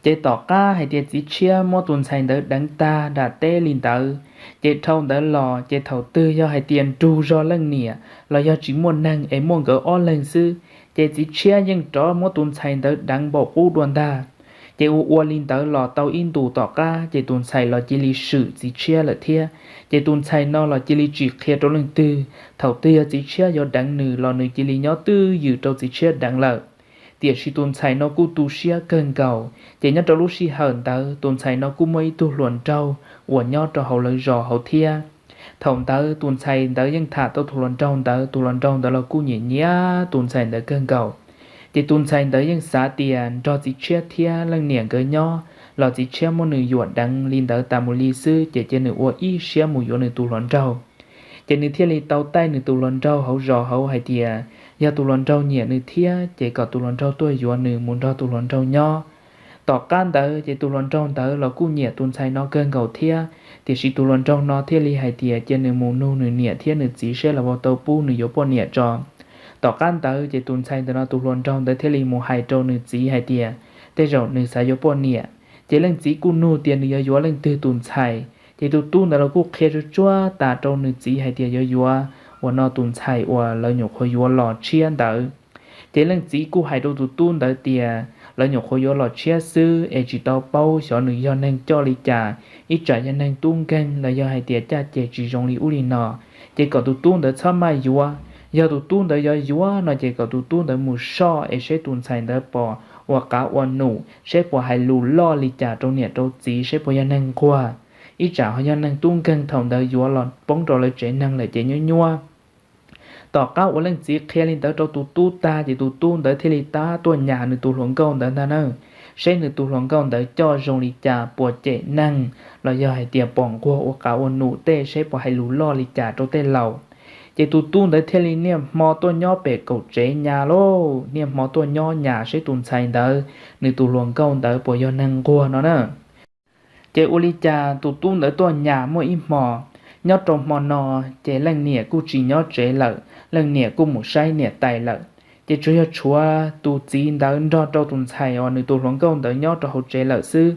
Ces tom qab hais tias txiv tshiab muab tus ntxhais ntawd deev tag nram teb li ntawd, ces dhau ntawd los ces thaum twg yog hais tias nrug zog leej niam los yog tsis muaj neeg es muaj nkawd ob leeg xwb, ces txiv tshiab yeej rov muab tus ntxhais ntawd deev npaum qub dua ntag. Ces ua ua li ntawd los tau ib ntus tom qab ces tus ntxhais los cia li swm txiv tshiab lawm thiab. Ces tus ntxhais no los cia li tsis qhia rau leej twg, thaum twg yog txiv tshiab yuav deev nws los nws cia li nyob twj ywm rau txiv tshiab deev lawm. Tiam sis tus ntxhais no kuj tu siab kawg nkaus, ces nyob rau lub sij hawm ntawd tus ntxhais no kuj muaj ib tug hluas nraug uas nyob rau hauv lawv zos hauv thiab. Thaum ntawd tus ntxhais ntawd yeej tham tau tus hluas nraug ntawd, tus hluas nraug ntawd los kuj nyiam nyiam tus ntxhais ntawd kawg nkaus. Ces tus ntxhais ntawd yeej xav tias nrog txiv tshiab thiab leej niam nkawd nyob los txiv tshiab muab nws yuam deev li ntawd tas mus li xwb, ces cia nws ua ib siab mus yuav nws tus hluas nraug. Ces nws thiaj li tau taij nws tus hluas nraug hauv zos hauv hais tias yog tus hluas nraug nyiam nws thiab ces kom tus hluas nraug tuaj yuav nws mus nrog tus hluas nraug nyob. Tom qab ntawd ces tus hluas nraug ntawd los kuj nyiam tus ntxhais no kawg nkaus thiab, tiam sis tus hluas nraug no thiaj li hais tias cia nws mus nug nws niam thiab nws txiv seb los puas tau pub nws yuav poj niam tso. Tom qab ntawd ces tus ntxhais ntawm no tus hluas nraug ntawd thiaj li mus hais rau nws txiv hais tias tej zaum nws xav yuav poj niam. Ces leej txiv kuj nug tias nws yuav yuav leej twg tus ntxhais, ces tus tub ntawd los kuj qhia tsuag tsuag tas rau nws txiv hais tias yuav yuav uas no tus ntxhais uas lawv nyuam qhuav yuav los tshiab ntawd. Ces leej txiv kuj hais rau tus tub ntawd tias lawv nyuam qhuav yuav los tshiab xwb es tsis tau paub xyov nws yog neeg coj li cas, ib tsam yog neeg tub nkeeg los yog hais tias caj ces tsis zoo li ub li no, ces kom tus tub ntawd txhob maj yuav. Yog tus tub ntawd yuav yuav no ces kom tus tub ntawd mus soj es seb tus ntxhais ntawd pom ua qav ua num, seb puas hais lus loj li cas rau niam rau txiv, seb puas yog neeg nquag. Ib tsam ho yog neeg tub nkeeg thaum ntawd yuav los poob rau lawv tsev neeg lawm ces nyuab nyuab. Tom qab uas leej txiv qhia li ntawd rau tus tub tag ces tus tub ntawd thiaj li tab tuaj nyas nws tus hluas nkauj ntawd ntag na, seb nws tus hluas nkauj ntawd coj zoo li cas, puas cem neeg los yog hais tias pom nquag ua qav ua num tej, seb puas hais lus loj li cas rau tej laus. Ces tus tub ntawd thiaj li niaj hmo tuaj nyob pem kaum tsev nyas lauj, niaj hmo tuaj nyob nyas seb tus ntxhais ntawd, nws tus hluas nkauj ntawd puas yog neeg nquag no na. Ces ua li cas tus tub ntawd tuaj nyas muaj ib hmo, nyob rau hmo no ces leej niam kuj tsis nyob tsev lawm, leej niam kuj mus saib niam tais lawm. Ces tsuas yog tshuav tus txiv ntawd nrog rau tus ntxhais uas nws tus hluas nkauj ntawd nyob rau hauv tsev lawm xwb.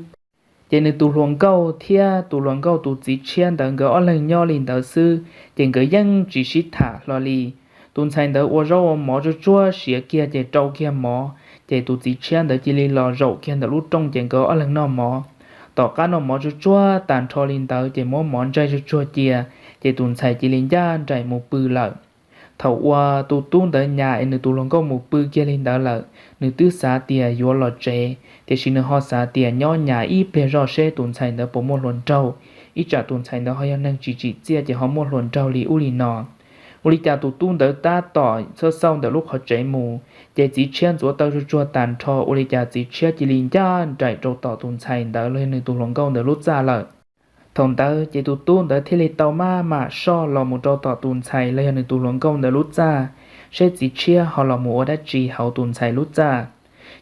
Ces nws tus hluas nkauj thiab tus hluas nkauj tus txiv tshiab ntawd nkawd ob leeg nyob li ntawd xwb, ces nkawd yeej tsis sib tham hlo li. Tus ntxhais ntawd ua zaub ua mov tsuag tsuag siav kiag ces rau kiag mov, ces tus txiv tshiab ntawd cia li los zaum kiag ntawm lub rooj ces nkawd ob leeg noj mov. Tom qab noj mov tsuag tsuag tas nrho li ntawd ces muab mov ntsai tsuag tsuag cia, ces tus ntxhais cia li ncaj nraim mus pw lawm. Thaum uas tus tub ntawd nyas es nws tus hluas nkauj mus pw kiag li ntawd lawm, nws twb xav tias yuav los tsev, tiam sis nws ho xav tias nyob nyas ib pliag zoj seb tus ntxhais ntawd puas muaj hluas nraug, ib tsam tus ntxhais ntawd ho yog neeg tsis tsim txiaj ces ho muaj hluas nraug li ub li no. Ua li cas tus tub ntawd tab tom xauj xauj ntawm lub qhov tsev mus, ces txiv tshiab ntxuav taw tsuag tsuag tas nrho, ua li cas txiv tshiab cia li ncaj nraim rau tom tus ntxhais ntawd los yog nws tus hluas nkauj ntawd lub txaj lawm. Thaum ntawd ces tus tub ntawd thiaj li tau maj mam soj los mus rau tom tus ntxhais los yog nws tus hluas nkauj ntawd lub txaj, seb txiv tshiab ho los mus ua dab tsi hauv tus ntxhais lub txaj.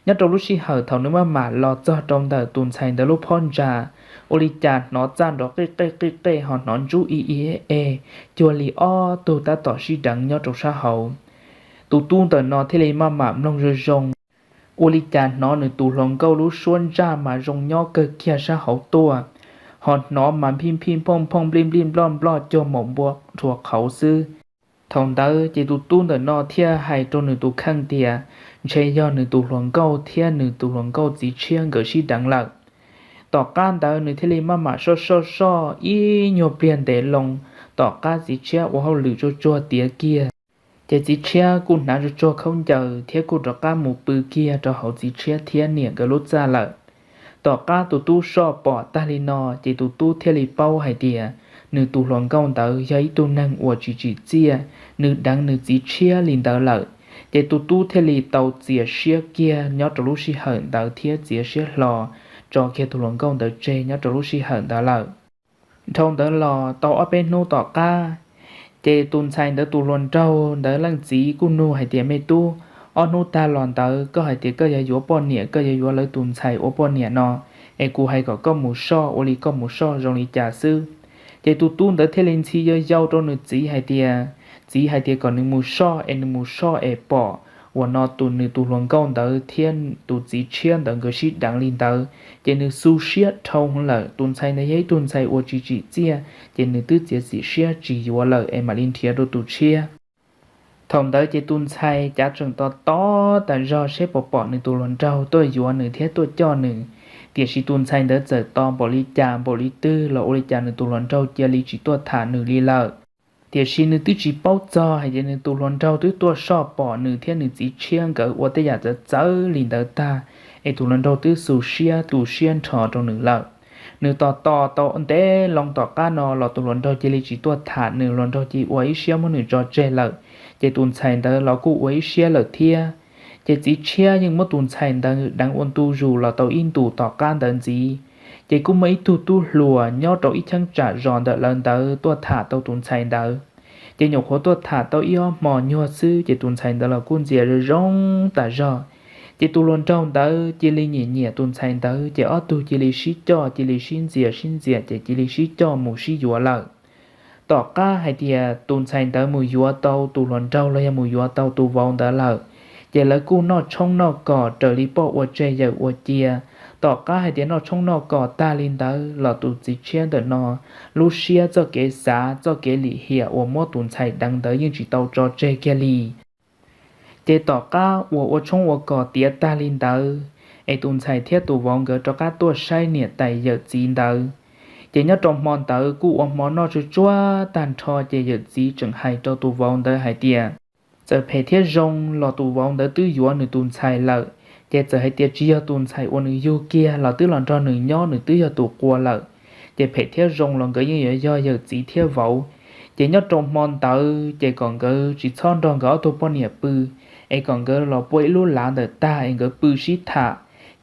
Nyob rau lub sij hawm thaum nws maj mam los txog rau ntawm tus ntxhais ntawd lub phab ntsa, ua li cas hnov txaj nrov qij qej qij qej ho hnov ntsuj ib ib e, cuag li ob tug tab tom sib deev nyob rau sab hauv. Tus tub ntawm no thiaj li maj mam mloog zoo zoo, ua li cas hnov nws tus hluas nkauj lub suab ntsaj mas zoo nyob kawg kiag sab hauv tuaj, ho hnov mas phij phij phooj phooj nplij nplij nploj nploj cuag maum npua rhuav qhauv xwb. Thaum ntawd ces tus tub ntawm no thiaj hais rau nws tus kheej tias ntshe yog nws tus hluas nkauj thiab nws tus hluas nkauj txiv tshiab nkawd sib deev lawm. Tom qab ntawd nws thiaj li maj mam soj soj soj ib nyuag pliag ntev loo, tom qab txiv tshiab ua hauj lwm tsuag tsuag tiav kiag, ces txiv tshiab kuj hnav tsuag tsuag khaub ncaws thiab kuj rov qab mus pw kiag rau hauv txiv tshiab thiab niam nkawd lub txaj lawm. Tom qab tus tub soj pom tag li no ces tus tub thiaj li paub hais tias nws tus hluas nkauj ntawd yog ib tug neeg uas tsis tsim txiaj, nws deev nws txiv tshiab li ntawd lawm. Ces tus tub thiaj li tau txias siab kiag nyob rau lub sij hawm ntawd thiab txias siab hlo tso kiag tus hluas nkauj ntawd tseg nyob rau lub sij hawm ntawd lawm. Dhau ntawd los tau ob peb hnub tom qab, ces tus ntxhais ntawd tus hluas nraug ntawd leej txiv kuj nug hais tias me tub, ob hnub tag los ntawd koj hais tias koj yuav yuav poj niam, koj yuav yuav lawv tus ntxhais ua poj niam no, es kuv hais kom koj mus soj, ua li koj mus soj zoo li cas xwb? Ces tus tub ntawd thiaj li ntxhi yau yau rau nws txiv hais tias, txiv hais tias kom nws mus soj es nws mus soj es pom uas no tus nws tus hluas nkauj ntawd thiab tus txiv tshiab ntawd nkawd sib deev li ntawd, ces nws xu siab dhau lawm. Tus ntxhais ntawd yog ib tug ntxhais uas tsis tsim txiaj, ces nws twb txiav txim siab tsis yuav lawm es mam li nrhiav rau tus tshiab. Thaum ntawd ces tus ntxhais cav tseem tos tos tas zog seb puas pom nws tus hluas nraug tuaj yuav nws thiab tuaj coj nws, tiam sis tus ntxhais ntawd txawm tos npaum li cas npaum li twg los ua li cas nws tus hluas nraug cia li tsis tuaj tham nws li lawm. Tiam sis nws twb tsis paub txog hais tias nws tus hluas nraug twb tuaj soj pom nws thiab nws txiv tshiab nkawd ua tej yam txawv txawv li ntawd tag, es tus hluas nraug twb xu siab tu siab nrho rau nws lawm. Nws tos tos tau ntev loo tom qab no los tus hluas nraug cia li tsis tuaj tham nws, hluas nraug cia li ua ib siab muab nws tso tseg lawm, ces tus ntxhais ntawd los kuj ua ib siab lawm thiab. Ces txiv tshiab yeej muab tus ntxhais ntawd deev ua ntu zus los tau ib ntus tom qab ntawd ntxiv, ces kuj muaj ib tug tub hluas nyob rau ib cheeb tsam zos ntawm lawv ntawd tuaj tham tau tus ntxhais ntawd. Ces nyuam qhuav tuaj tham tau ib ob hmo nyuag xwb ces tus ntxhais ntawd los kuj ntxias zoo zoo tas zog. Ces tus hluas nraug ntawd cia li nyiam nyiam tus ntxhais ntawd, ces ob tug cia li sib coj, cia li sib ntxias sib ntxias, ces cia li sib coj mus sib yuav lawm. Tom qab hais tias tus ntxhais ntawd mus yuav tau tus hluas nraug los yog mus yuav tau tus vauv ntawd lawm, ces lawv kuj noj tshoob noj kos raws li poj ua tseg yawm ua cia. Tom qab hais tias noj tshoob noj kos tag li ntawd los tus txiv tshiab ntawm no lub siab, txoj kev xav, txoj kev lim hiam uas muab tus ntxhais deev ntawd yeej tsis tau tso tseg kiag li. Ces tom qab uas ua tshoob ua kos tiav tag li ntawd, es tus ntxhais thiab tus vauv nkawd rov qab tuaj saib niam tais yawm txiv ntawd. Ces nyob rau hmo ntawd kuj ua hmo noj tsuag tsuag tag nrho, ces yawm txiv tseem hais rau tus vauv ntawd hais tias, txawm phem thiab zoo los tus vauv ntawd twb yuav nws tus ntxhais lawm, ces txawm hais tias tsis yog tus ntxhais uas nws yug kiag los twb los nrog nws nyob, nws twb yog tus qua lawm. Ces phem thiab zoo los nkawd yeej yuav yog yawm txiv thiab vauv. Ces nyob rau hmo ntawd ces kom nkawd tsis txhob nrog nkawd ob tug poj niam pw, es kom nkawd los pua ib lub lav ntawm tag es nkawd pw sib tham,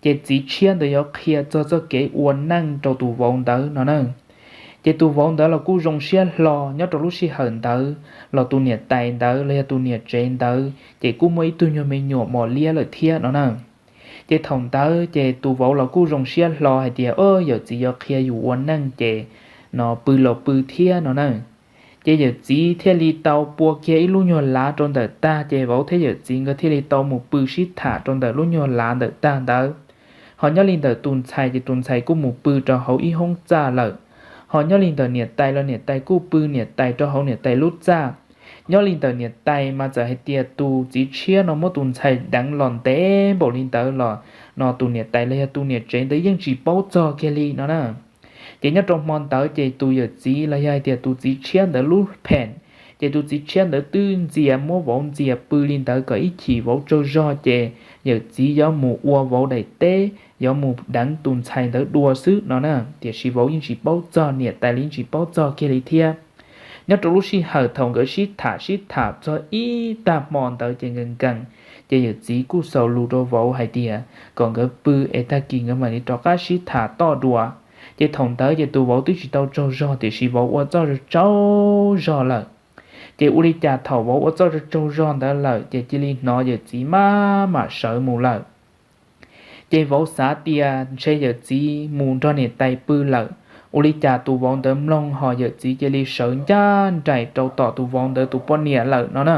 ces txiv tshiab ntawd yuav qhia txog txoj kev ua neej rau tus vauv ntawd no na. Ces tus vauv ntawd los kuj zoo siab hlo, nyob rau lub sij hawm ntawd los tus niam tais ntawd los yog tus niam tsev ntawd ces kuj muaj ib tug nyuag me nyuam mos liab lawm thiab no na. Ces thaum ntawd ces tus vauv los kuj zoo siab hlo hais tias, o, yawm txiv yuav qhia yus ua neej ces no pw los pw thiab no na. Ces yawm txiv thiaj li tau pua kiag ib lub nyuag lav rau ntawm tag, ces vauv thiab yawm txiv nkawd thiaj li tau mus pw sib tham rau ntawm lub nyuag lav ntawm tag ntawd. Ho nyob li ntawm tus ntxhais ces tus ntxhais kuj mus pw rau hauv ib hoob txaj lawm. Ho nyob li ntawm niam tais los niam tais kuj pw niam tais rau hauv niam tais lub txaj. Nyob li ntawm niam tais mas txawm hais tias tus txiv tshiab no muab tus ntxhais deev los ntev npaum li ntawd los no tus niam tais los yog tus niam tsev ntawd yeej tsis paub txog kiag li no na. Ces nyob rau hmo ntawd ces tus yawm txiv los yog hais tias tus txiv tshiab ntawd lub phem, ces tus txiv tshiab ntawd twb ntxias, muab vauv ntxias pw li ntawd kom ib chim vauv tsaug zog ces yawm txiv yuav mus ua vauv daim teb, yuav mus deev tus ntxhais ntawd dua xwb no na. Tiam sis vauv yeej tsis paub txog, niam tais los yeej tsis paub txog kiag li thiab. Nyob rau lub sij hawm thaum nkawd sib tham sib tham txog ib tag hmo ntawd ces nkees nkees, ces yawm txiv kuj xaus lus rau vauv hais tias kom nkawd pw es tag kis nkawd mam li rov qab sib tham toj dua. Ces thaum ntawd ces tus vauv twb tsis tau tsaug zog, tiam sis vauv ua txoj tsaug zog lawm. Ces ua li cas thaum vauv ua txoj tsaug zog ntawd lawm ces cia li hnov yawm txiv maj mam sawv mus lawm. Ces vauv xav tias ntshe yawm txiv mus nrog niam tais pw lawm. Ua li cas tus vauv ntawd mloog ho yawm txiv cia li sawv ncaj nraim rau tom tus vauv ntawd tus poj niam lawm no na.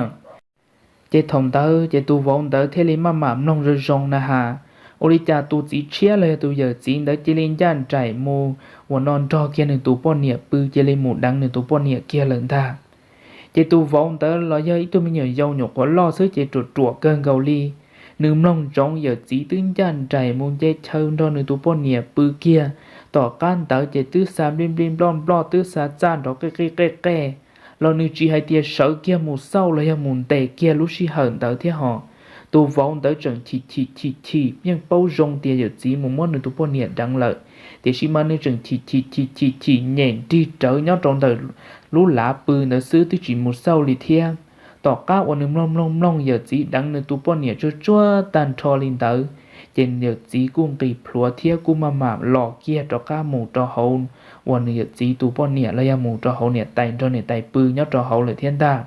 Ces thaum ntawd ces tus vauv ntawd thiaj li maj mam mloog zoo zoo na has, ua li cas tus txiv tshiab los yog tus yawm txiv ntawd cia li ncaj nraim mus uas no nrog kiag nws tus poj niam pw, cia li mus deev nws tus poj niam kiag lawm ntag. Ces tus vauv ntawd los yog ib tug me nyuam yaus nyuam qhuav loj xwb ces ruam ruam kawg nkaus li. Nws mloog ntsoov yawm txiv twb ncaj nraim mus nce chaw nrog nws tus poj niam pw kiag. Tom qab ntawd ces twb xa nplij nplij nploj nploj, twb xa txaj nrov qej qej qej qej, los nws tsis hais tias sawv kiag mus xauj los yog mus ntes kiag lub sij hawm ntawd thiab ho. Tus vauv ntawd tseem chim chim chim chim, yeej paub zoo tias yawm txiv mus muab nws tus poj niam deev lawm, tiam sis mas nws tseem chim chim chim chim chim nyem nrig rawv nyob rau ntawm lub lav pw ntawd xwb, twb tsis mus xauj li thiab. Tom qab uas nws mloog mloog mloog yawm txiv deev nws tus poj niam tsuag tsuag tag nrho li ntawd, ces yawm txiv kuj nqis plhuav thiab kuj maj mam los kiag rov qab mus rau hauv uas nws yawm txiv tus poj niam los yog mus rau hauv niam tais nrog niam tais pw nyob rau hauv lawm thiab ntag.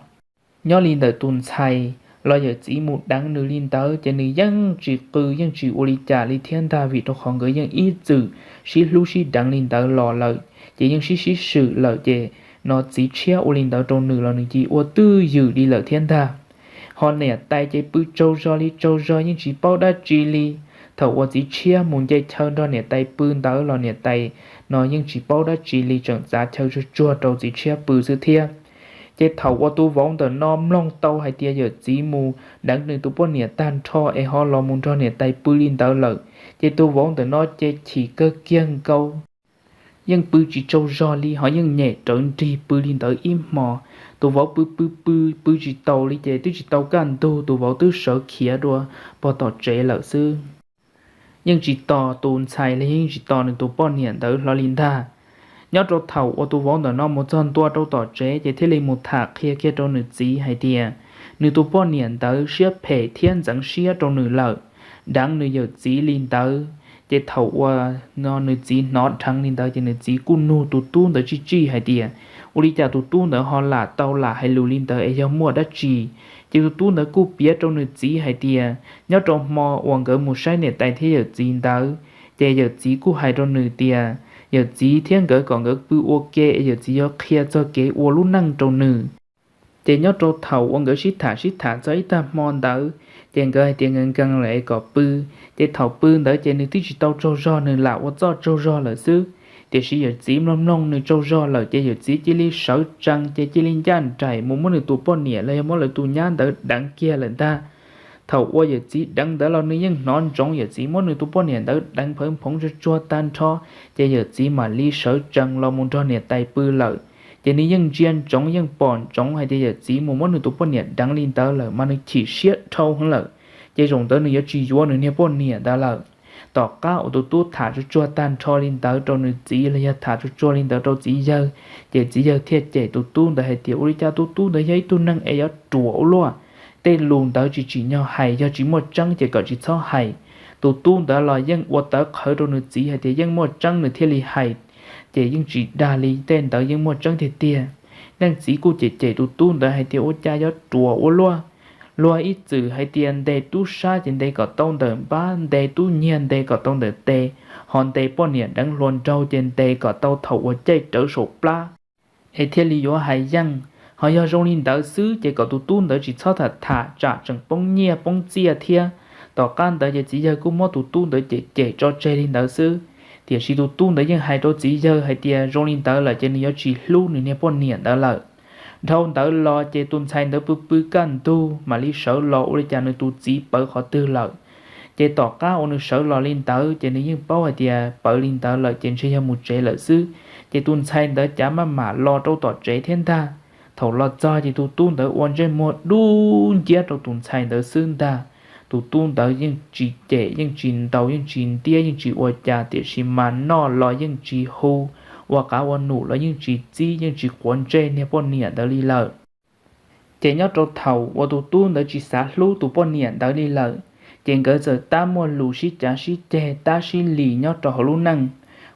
Nyob li ntawm tus ntxhais los yawm txiv mus deev nws li ntawd ces nws yeej tsis qw yeej tsis ua li cas li thiab ntag, vim rau qhov nkawd yeej ib txwm sib hlub sib deev li ntawd los lawm, ces yeej sib sib swm lawm, ces no txiv tshiab ua li ntawd rau nws los nws cia ua twj ywm li lawm thiab ntag. Ho niam tais ces pw tsaug zog li tsaug zog yeej tsis paub dab tsi li. Thaum uas txiv tshiab mus nce chaw nrog niam tais pw ntawd los niam tais no yeej tsis paub dab tsi li, tseem txav chaw tsuag tsuag rau txiv tshiab pw xwb thiab. Ces thaum uas tus vauv ntawm no mloog tau hais tias yawm txiv mus deev nws tus poj niam tag nrho es ho los mus nrog niam tais pw li ntawd lawm, ces tus vauv ntawm no ces chim kawg kiag nkaus, yeej pw tsis tsaug zog li, ho yeej nyem rawv nrig pw li ntawd ib hmo. Tus vauv pw pw pw pw tsis taus li ces twb tsis tau kaj ntug, tus vauv twb sawv khiav dua pog tom tsev lawm xwb. Yeej tsis tos tus ntxhais li, yeej tsis tos nws tus poj niam ntawd hlo li ntag. Nyob rau thaum uas tus vauv ntawm no mus txog ntua rau tom tsev ces thiaj li mus tham qhia kiag rau nws txiv hais tias nws tus poj niam ntawd siab phem thiab ntxeev siab rau nws lawm, deev nws yawm txiv li ntawd. Ces thaum uas no nws txiv hnov dheev li ntawd ces nws txiv kuj nug tus tub ntawd tsij tsij hais tias ua li cas tus tub ntawd ho lam tau lam hais lus li ntawd es yog muaj dab tsi. Ces tus tub ntawd kuj piav rau nws txiv hais tias nyob rau hmo uas nkawd mus saib niam tais thiab yawm txiv ntawd, ces yawm txiv kuj hais rau nws tias yawm txiv thiab nkawd kom nkawd pw ua ke es yawm txiv yuav qhia txog kev ua lub neej rau nws. Ces nyob rau thaum uas nkawd sib tham sib tham txog ib tag hmo ntawd, ces nkawd hais tias nkawd nkees lawm es kom pw. Ces thaum pw ntawd ces nws twb tsis tau tsaug zog, nws lam ua txuj tsaug zog lawm xwb. Tiam sis yawm txiv mloog mloog nws tsaug zog lawm ces yawm txiv cia li sawv tsees ces cia li ncaj nraim mus muab nws tus poj niam los yog muab lawv tus nyab ntawd deev kiag lawm ntag. Thaum uas yawm txiv deev ntawd los nws yeej hnov ntsoov yawm txiv muab nws tus poj niam ntawd deev phawv phoov tsuag tsuag tag nrho, ces yawm txiv mam li sawv tsees los mus nrog niam tais pw lawm. Ces nws yeej ntsia ntsoov yeej pom ntsoov hais tias yawm txiv mus muab nws tus poj niam deev li ntawd lawm mas nws chim siab dhau heev lawm. Ces zaum ntawd nws yuav tsis yuav nws niag poj niam ntawd lawm. Tom qab uas tus tub tham tsuag tsuag tag nrho li ntawd rau nws txiv los yog tham tsuag tsuag li ntawd rau txiv yawg, ces txiv yawg thiaj cem tus tub ntawd hais tias ua li cas tus tub ntawd yog ib tug neeg es yuav ruam ua luaj. Tej lus ntawd tsis tsim nyog hais, yog tsis muaj tseeb ces kom tsis txhob hais. Tus tub ntawd los yeej ua tawv qhawv rau nws txiv hais tias yeej muaj tseeb nws thiaj li hais, ces yeej tsis dag li, tej ntawd yeej muaj tseeb tiag tiag. Leej txiv kuj cem cem tus tub ntawd hais tias ua cas yuav ruam ua luaj. Luag ib txwm hais tias ntes tub sab ces ntes kom tau ntawm npab, ntes tub nyiag ntes kom tau ntawm tes, ho ntes poj niam deev hluas nraug ces ntes kom tau thaum uas caij rawv saum plab es thiaj li yuav hais yeej. Ho yog zoo li ntawd xwb ces kom tus tub ntawd tsis txhob tham tham tsam tseem poob nyiaj poob txiaj thiab. Tom qab ntawd ces txiv yawg kuj muab tus tub ntawd cem cem tso tseg li ntawd xwb. Tiam sis tus tub ntawd yeej hais rau txiv yawg hais tias zoo li ntawd lawm ces nws yuav tsis hlub nws niag poj niam ntawd lawm. Dhau ntawd los ces tus ntxhais ntawd pw pw kaj ntug mam li sawv los ua li cas nws tus txiv pawv qhov twg lawm. Ces tom qab uas nws sawv los li ntawd ces nws yeej paub hais tias pawv li ntawd lawm ces ntshe yog mus tsev lawm xwb. Ces tus ntxhais ntawd cav maj mam los rau tom tsev thiab ntag. Thaum los txog ces tus tub ntawd ua ntsej muag dub nciab rau tus ntxhais ntawd xwb ntag. Tus tub ntawd yeej tsis cem yeej tsis ntaus yeej tsis ntiab yeej tsis ua cas, tiam sis mas noj los yeej tsis hu, ua qav ua num los yeej tsis txib yeej tsis quav ntsej niag poj niam ntawd li lawm. Ces nyob rau thaum uas tus tub ntawd tsis xav hlub tus poj niam ntawd li lawm, ces nkawd txawm tab muaj lus sib cav sib ceg tab sib lim nyob rau hauv lub neej.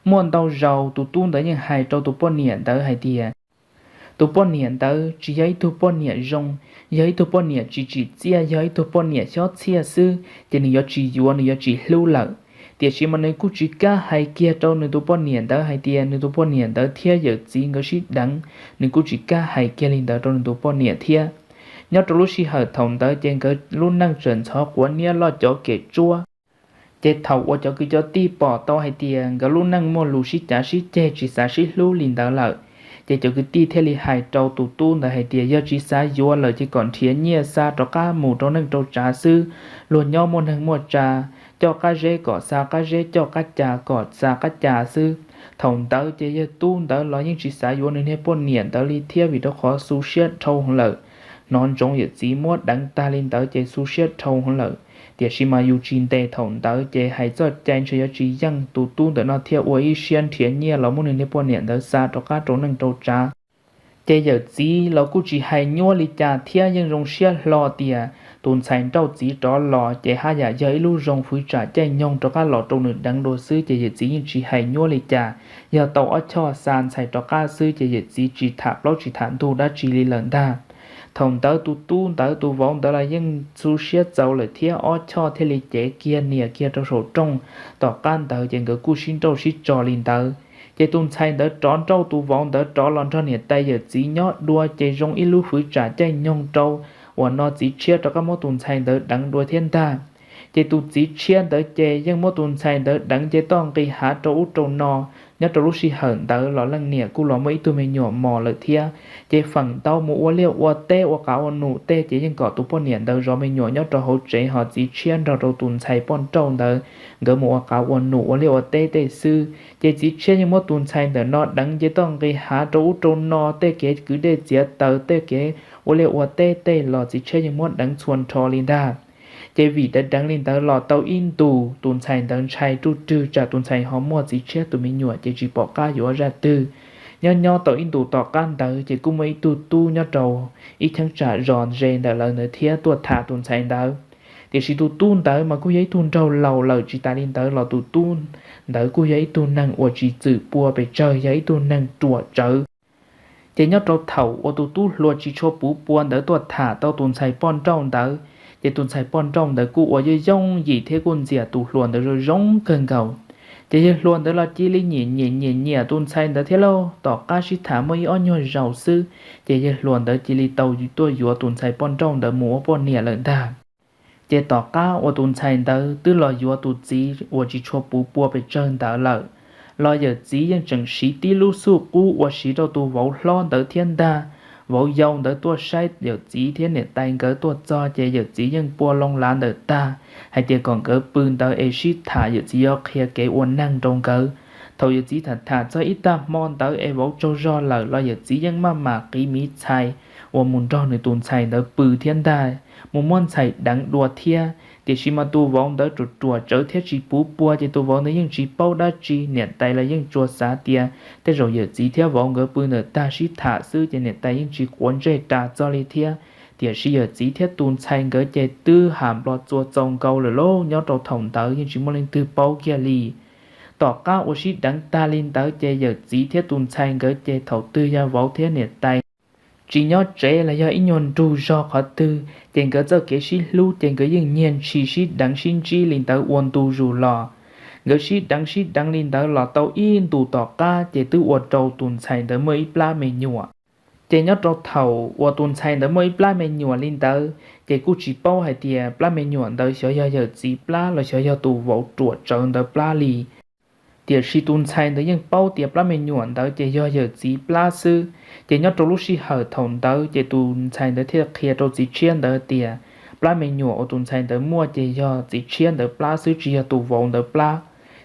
Muaj ntau zaus tus tub ntawd yeej hais rau tus poj niam ntawd hais tias tus poj niam ntawd tsis yog ib tug poj niam zoo, yog ib tug poj niam tsis tsim txiaj, yog ib tug poj niam xyob txhiaj xwb ces nws yuav tsis yuav nws yuav tsis hlub lawm. Tiam sis mas nws kuj tsis kam hais kiag rau nws tus poj niam ntawd hais tias nws tus poj niam ntawd thiab yawm txiv nkawd sib deev, nws kuj tsis kam hais kiag li ntawd rau nws tus poj niam thiab. Nyob rau lub sij hawm thaum ntawd ces nkawd lub neej tseem ntxhov quav niab loj cov kem tsuab. Ces thaum uas cov kwv cov tij pom tau hais tias nkawd lub neej muaj lus sib cav sib ceg tsis xav sib hlub li ntawd lawm, ces cov kwv tij thiaj li hais rau tus tub ntawd hais tias yog tsis xav yuav lawm ces kom nrhiav nyiaj xa rov qab mus rau neej rau tsav xwb. Luag nyob muaj neeg muaj tsa, coj qab zeb kom xa qab zeb, coj qab ca kom xa qab ca xwb. Thaum ntawd ces yawg tub ntawd los yeej tsis xav yuav nws niag poj niam ntawd li thiab vim rau qhov xu siab dhau heev lawm. Hnov ntsoov yawm txiv muab deev tag li ntawd ces xu siab dhau heev lawm. Tiam sis mas yus tsis ntes thaum ntawd ces hais txoj cai ntshe yuav tsis yeej, tus tub ntawm no thiaj ua ib siab nrhiav nyiaj los muab nws niag poj niam ntawd xa rov qab rau neej rau tsav. Ces yawm txiv los kuj tsis hais nyuaj li cas thiab yeej zoo siab hlo tias tus ntxhais nrauj txiv rov los ces haj yam yog ib lub zoo fwv tsam caij nyoog rov qab los rau nws deev dua xwb, ces yawm txiv yeej tsis hais nyuaj li cas. Yog tau ob choj xa ntxhais rov qab xwb ces yawm txiv tsis tham plaub tsis tham ntug dab tsi li lawm ntag. Thaum ntawd tus tub ntawd tus vauv ntawd los yeej xu siab txaus lawm thiab ob choj thiaj li cev kiag nias kiag rau saum rooj. Tom qab ntawd ces nkawd kuj sib nrauj sib tso li ntawd. Ces tus ntxhais ntawd rov nrauj tus vauv ntawd rov los nrog niam tais yawm txiv nyob dua ces zoo ib lub fwv tsam caij nyoog rau uas no txiv tshiab rov qab muab tus ntxhais ntawd deev dua thiab ntag. Ces tus txiv tshiab ntawd ces yeej muab tus ntxhais ntawd deev ces toj nqis hav rau ub rau no. Nyob rau lub sij hawm ntawd los leej niam kuj los muaj ib tug me nyuam mos lawm thiab. Ces feem ntau mus ua liaj ua teb ua qav ua num tej ces yeej kom tus poj niam ntawd zov me nyuam nyob rau hauv tsev, ho txiv tshiab nrog rau tus ntxhais poj nrauj ntawd nkawd mus ua qav ua num ua liaj ua teb tej xwb. Ces txiv tshiab yeej muab tus ntxhais ntawm no deev ces toj nqis hav rau ub rau no, tej kev kwv dej txiav taws, tej kev ua liaj ua teb tej los txiv tshiab yeej muab deev txhua nrho li ntag. Ces vim deev deev li ntawd los tau ib ntus tus ntxhais ntawd ntshai ruj rwg tsam tus ntxhais ho muaj txiv tshiab tus me nyuam ces tsis pom qab yuav zaj twg. Nyob nyob tau ib ntus tom qab ntawd ces kuj muaj ib tug tub nyob rau ib cheeb tsam zos ze ntawm lawv ntawd thiab tuaj tham tus ntxhais ntawd. Tiam sis tus tub ntawd mas kuj yog ib tug nraug laus lawm, tsis tas li ntawd los tus tub ntawd kuj yog ib tug neeg uas tsis txwm pua pes tsawg, yog ib tug neeg ruam tsawv. Ces nyob rau thaum uas tus tub hluas tsis tshua puv pua ntawd tuaj tham tau tus ntxhais poj nrauj ntawd, ces tus ntxhais poj nrauj ntawd kuj ua yooj yooj yim thiab kuj ntxias tus hluas ntawd zoo zoo kawg nkaus. Ces yawg hluas ntawd los cia li nyiam nyiam nyiam nyiam tus ntxhais ntawd thiab lauj. Tom qab sib tham muaj ib ob nyuag zaus xwb, ces yawg hluas ntawd cia li tau tuaj yuav tus ntxhais poj nrauj ntawd mus ua poj niam lawm ntag. Ces tom qab uas tus ntxhais ntawd twb los yuav tus txiv uas tsis tshua puv pua pes tsawg ntawd lawm, los yawm txiv yeej tseem siv tib lub xuj qub uas siv rau tus vauv hlob ntawd thiab ntag. Vauv yau ntawd tuaj saib yawm txiv thiab niam tais nkawd tuaj txog, ces yawm txiv yeej pua loo lav ntawm tag hais tias kom nkawd pw ntawd es sib tham, yawm txiv yuav qhia kev ua neeg rau nkawd. Thaum yawm txiv tham tham txog ib tag hmo ntawd es vauv tsaug zog lawm los yawm txiv yeej maj mam qiv miv txhais uas mus nrog nws tus ntxhais ntawd pw thiab ntag, mus muab ntxhais deev dua thiab. Tiam sis mas tus vauv ntawd ruam ruam tsawv thiab tsis puv pua, ces tus vauv ntawd yeej tsis paub dab tsi. Niam tais los yeej tsuas xav tias tej zaum yawm txiv thiab vauv nkawd pw ntawm tag sib tham xwb, ces niam tais yeej tsis quav ntsej ras txog li thiab. Tiam sis yawm txiv thiab tus ntxhais nkawd ces twb has nplo txua txaus nkaus lawm lauj. Nyob rau thaum ntawd yeej tsis muaj leej twg paub kiag li. Tom qab uas sib deev tag li ntawd, ces yawm txiv thiab tus ntxhais nkawd ces thaum twg yog vauv thiab niam tais tsis nyob tsev los yog ib nyuag nrug zog qhov twg, ces nkawd txoj kev sib hlub ces nkawd yeej nyiag ntshis sib deev sib ntsib li ntawd ua ntu zus los. Nkawd sib deev sib deev li ntawd los tau ib ntus tom qab, ces twb ua rau tus ntxhais ntawd muaj ib plab me nyuam. Ces nyob rau thaum uas tus ntxhais ntawd muaj ib plab me nyuam li ntawd, ces kuj tsis paub hais tias plab me nyuam ntawd xyov yog yawm txiv plab los xyov yog tus vauv ruam tsawv ntawd plab li. Tiam sis tus ntxhais ntawd yeej paub tias plab me nyuam ntawd ces yog yawm txiv plab xwb. Ces nyob rau lub sij hawm thaum ntawd, ces tus ntxhais ntawd thiaj qhia rau txiv tshiab ntawd tias plab me nyuam uas tus ntxhais ntawd muaj ces yog txiv tshiab ntawd plab xwb, tsis yog tus vauv ntawd plab.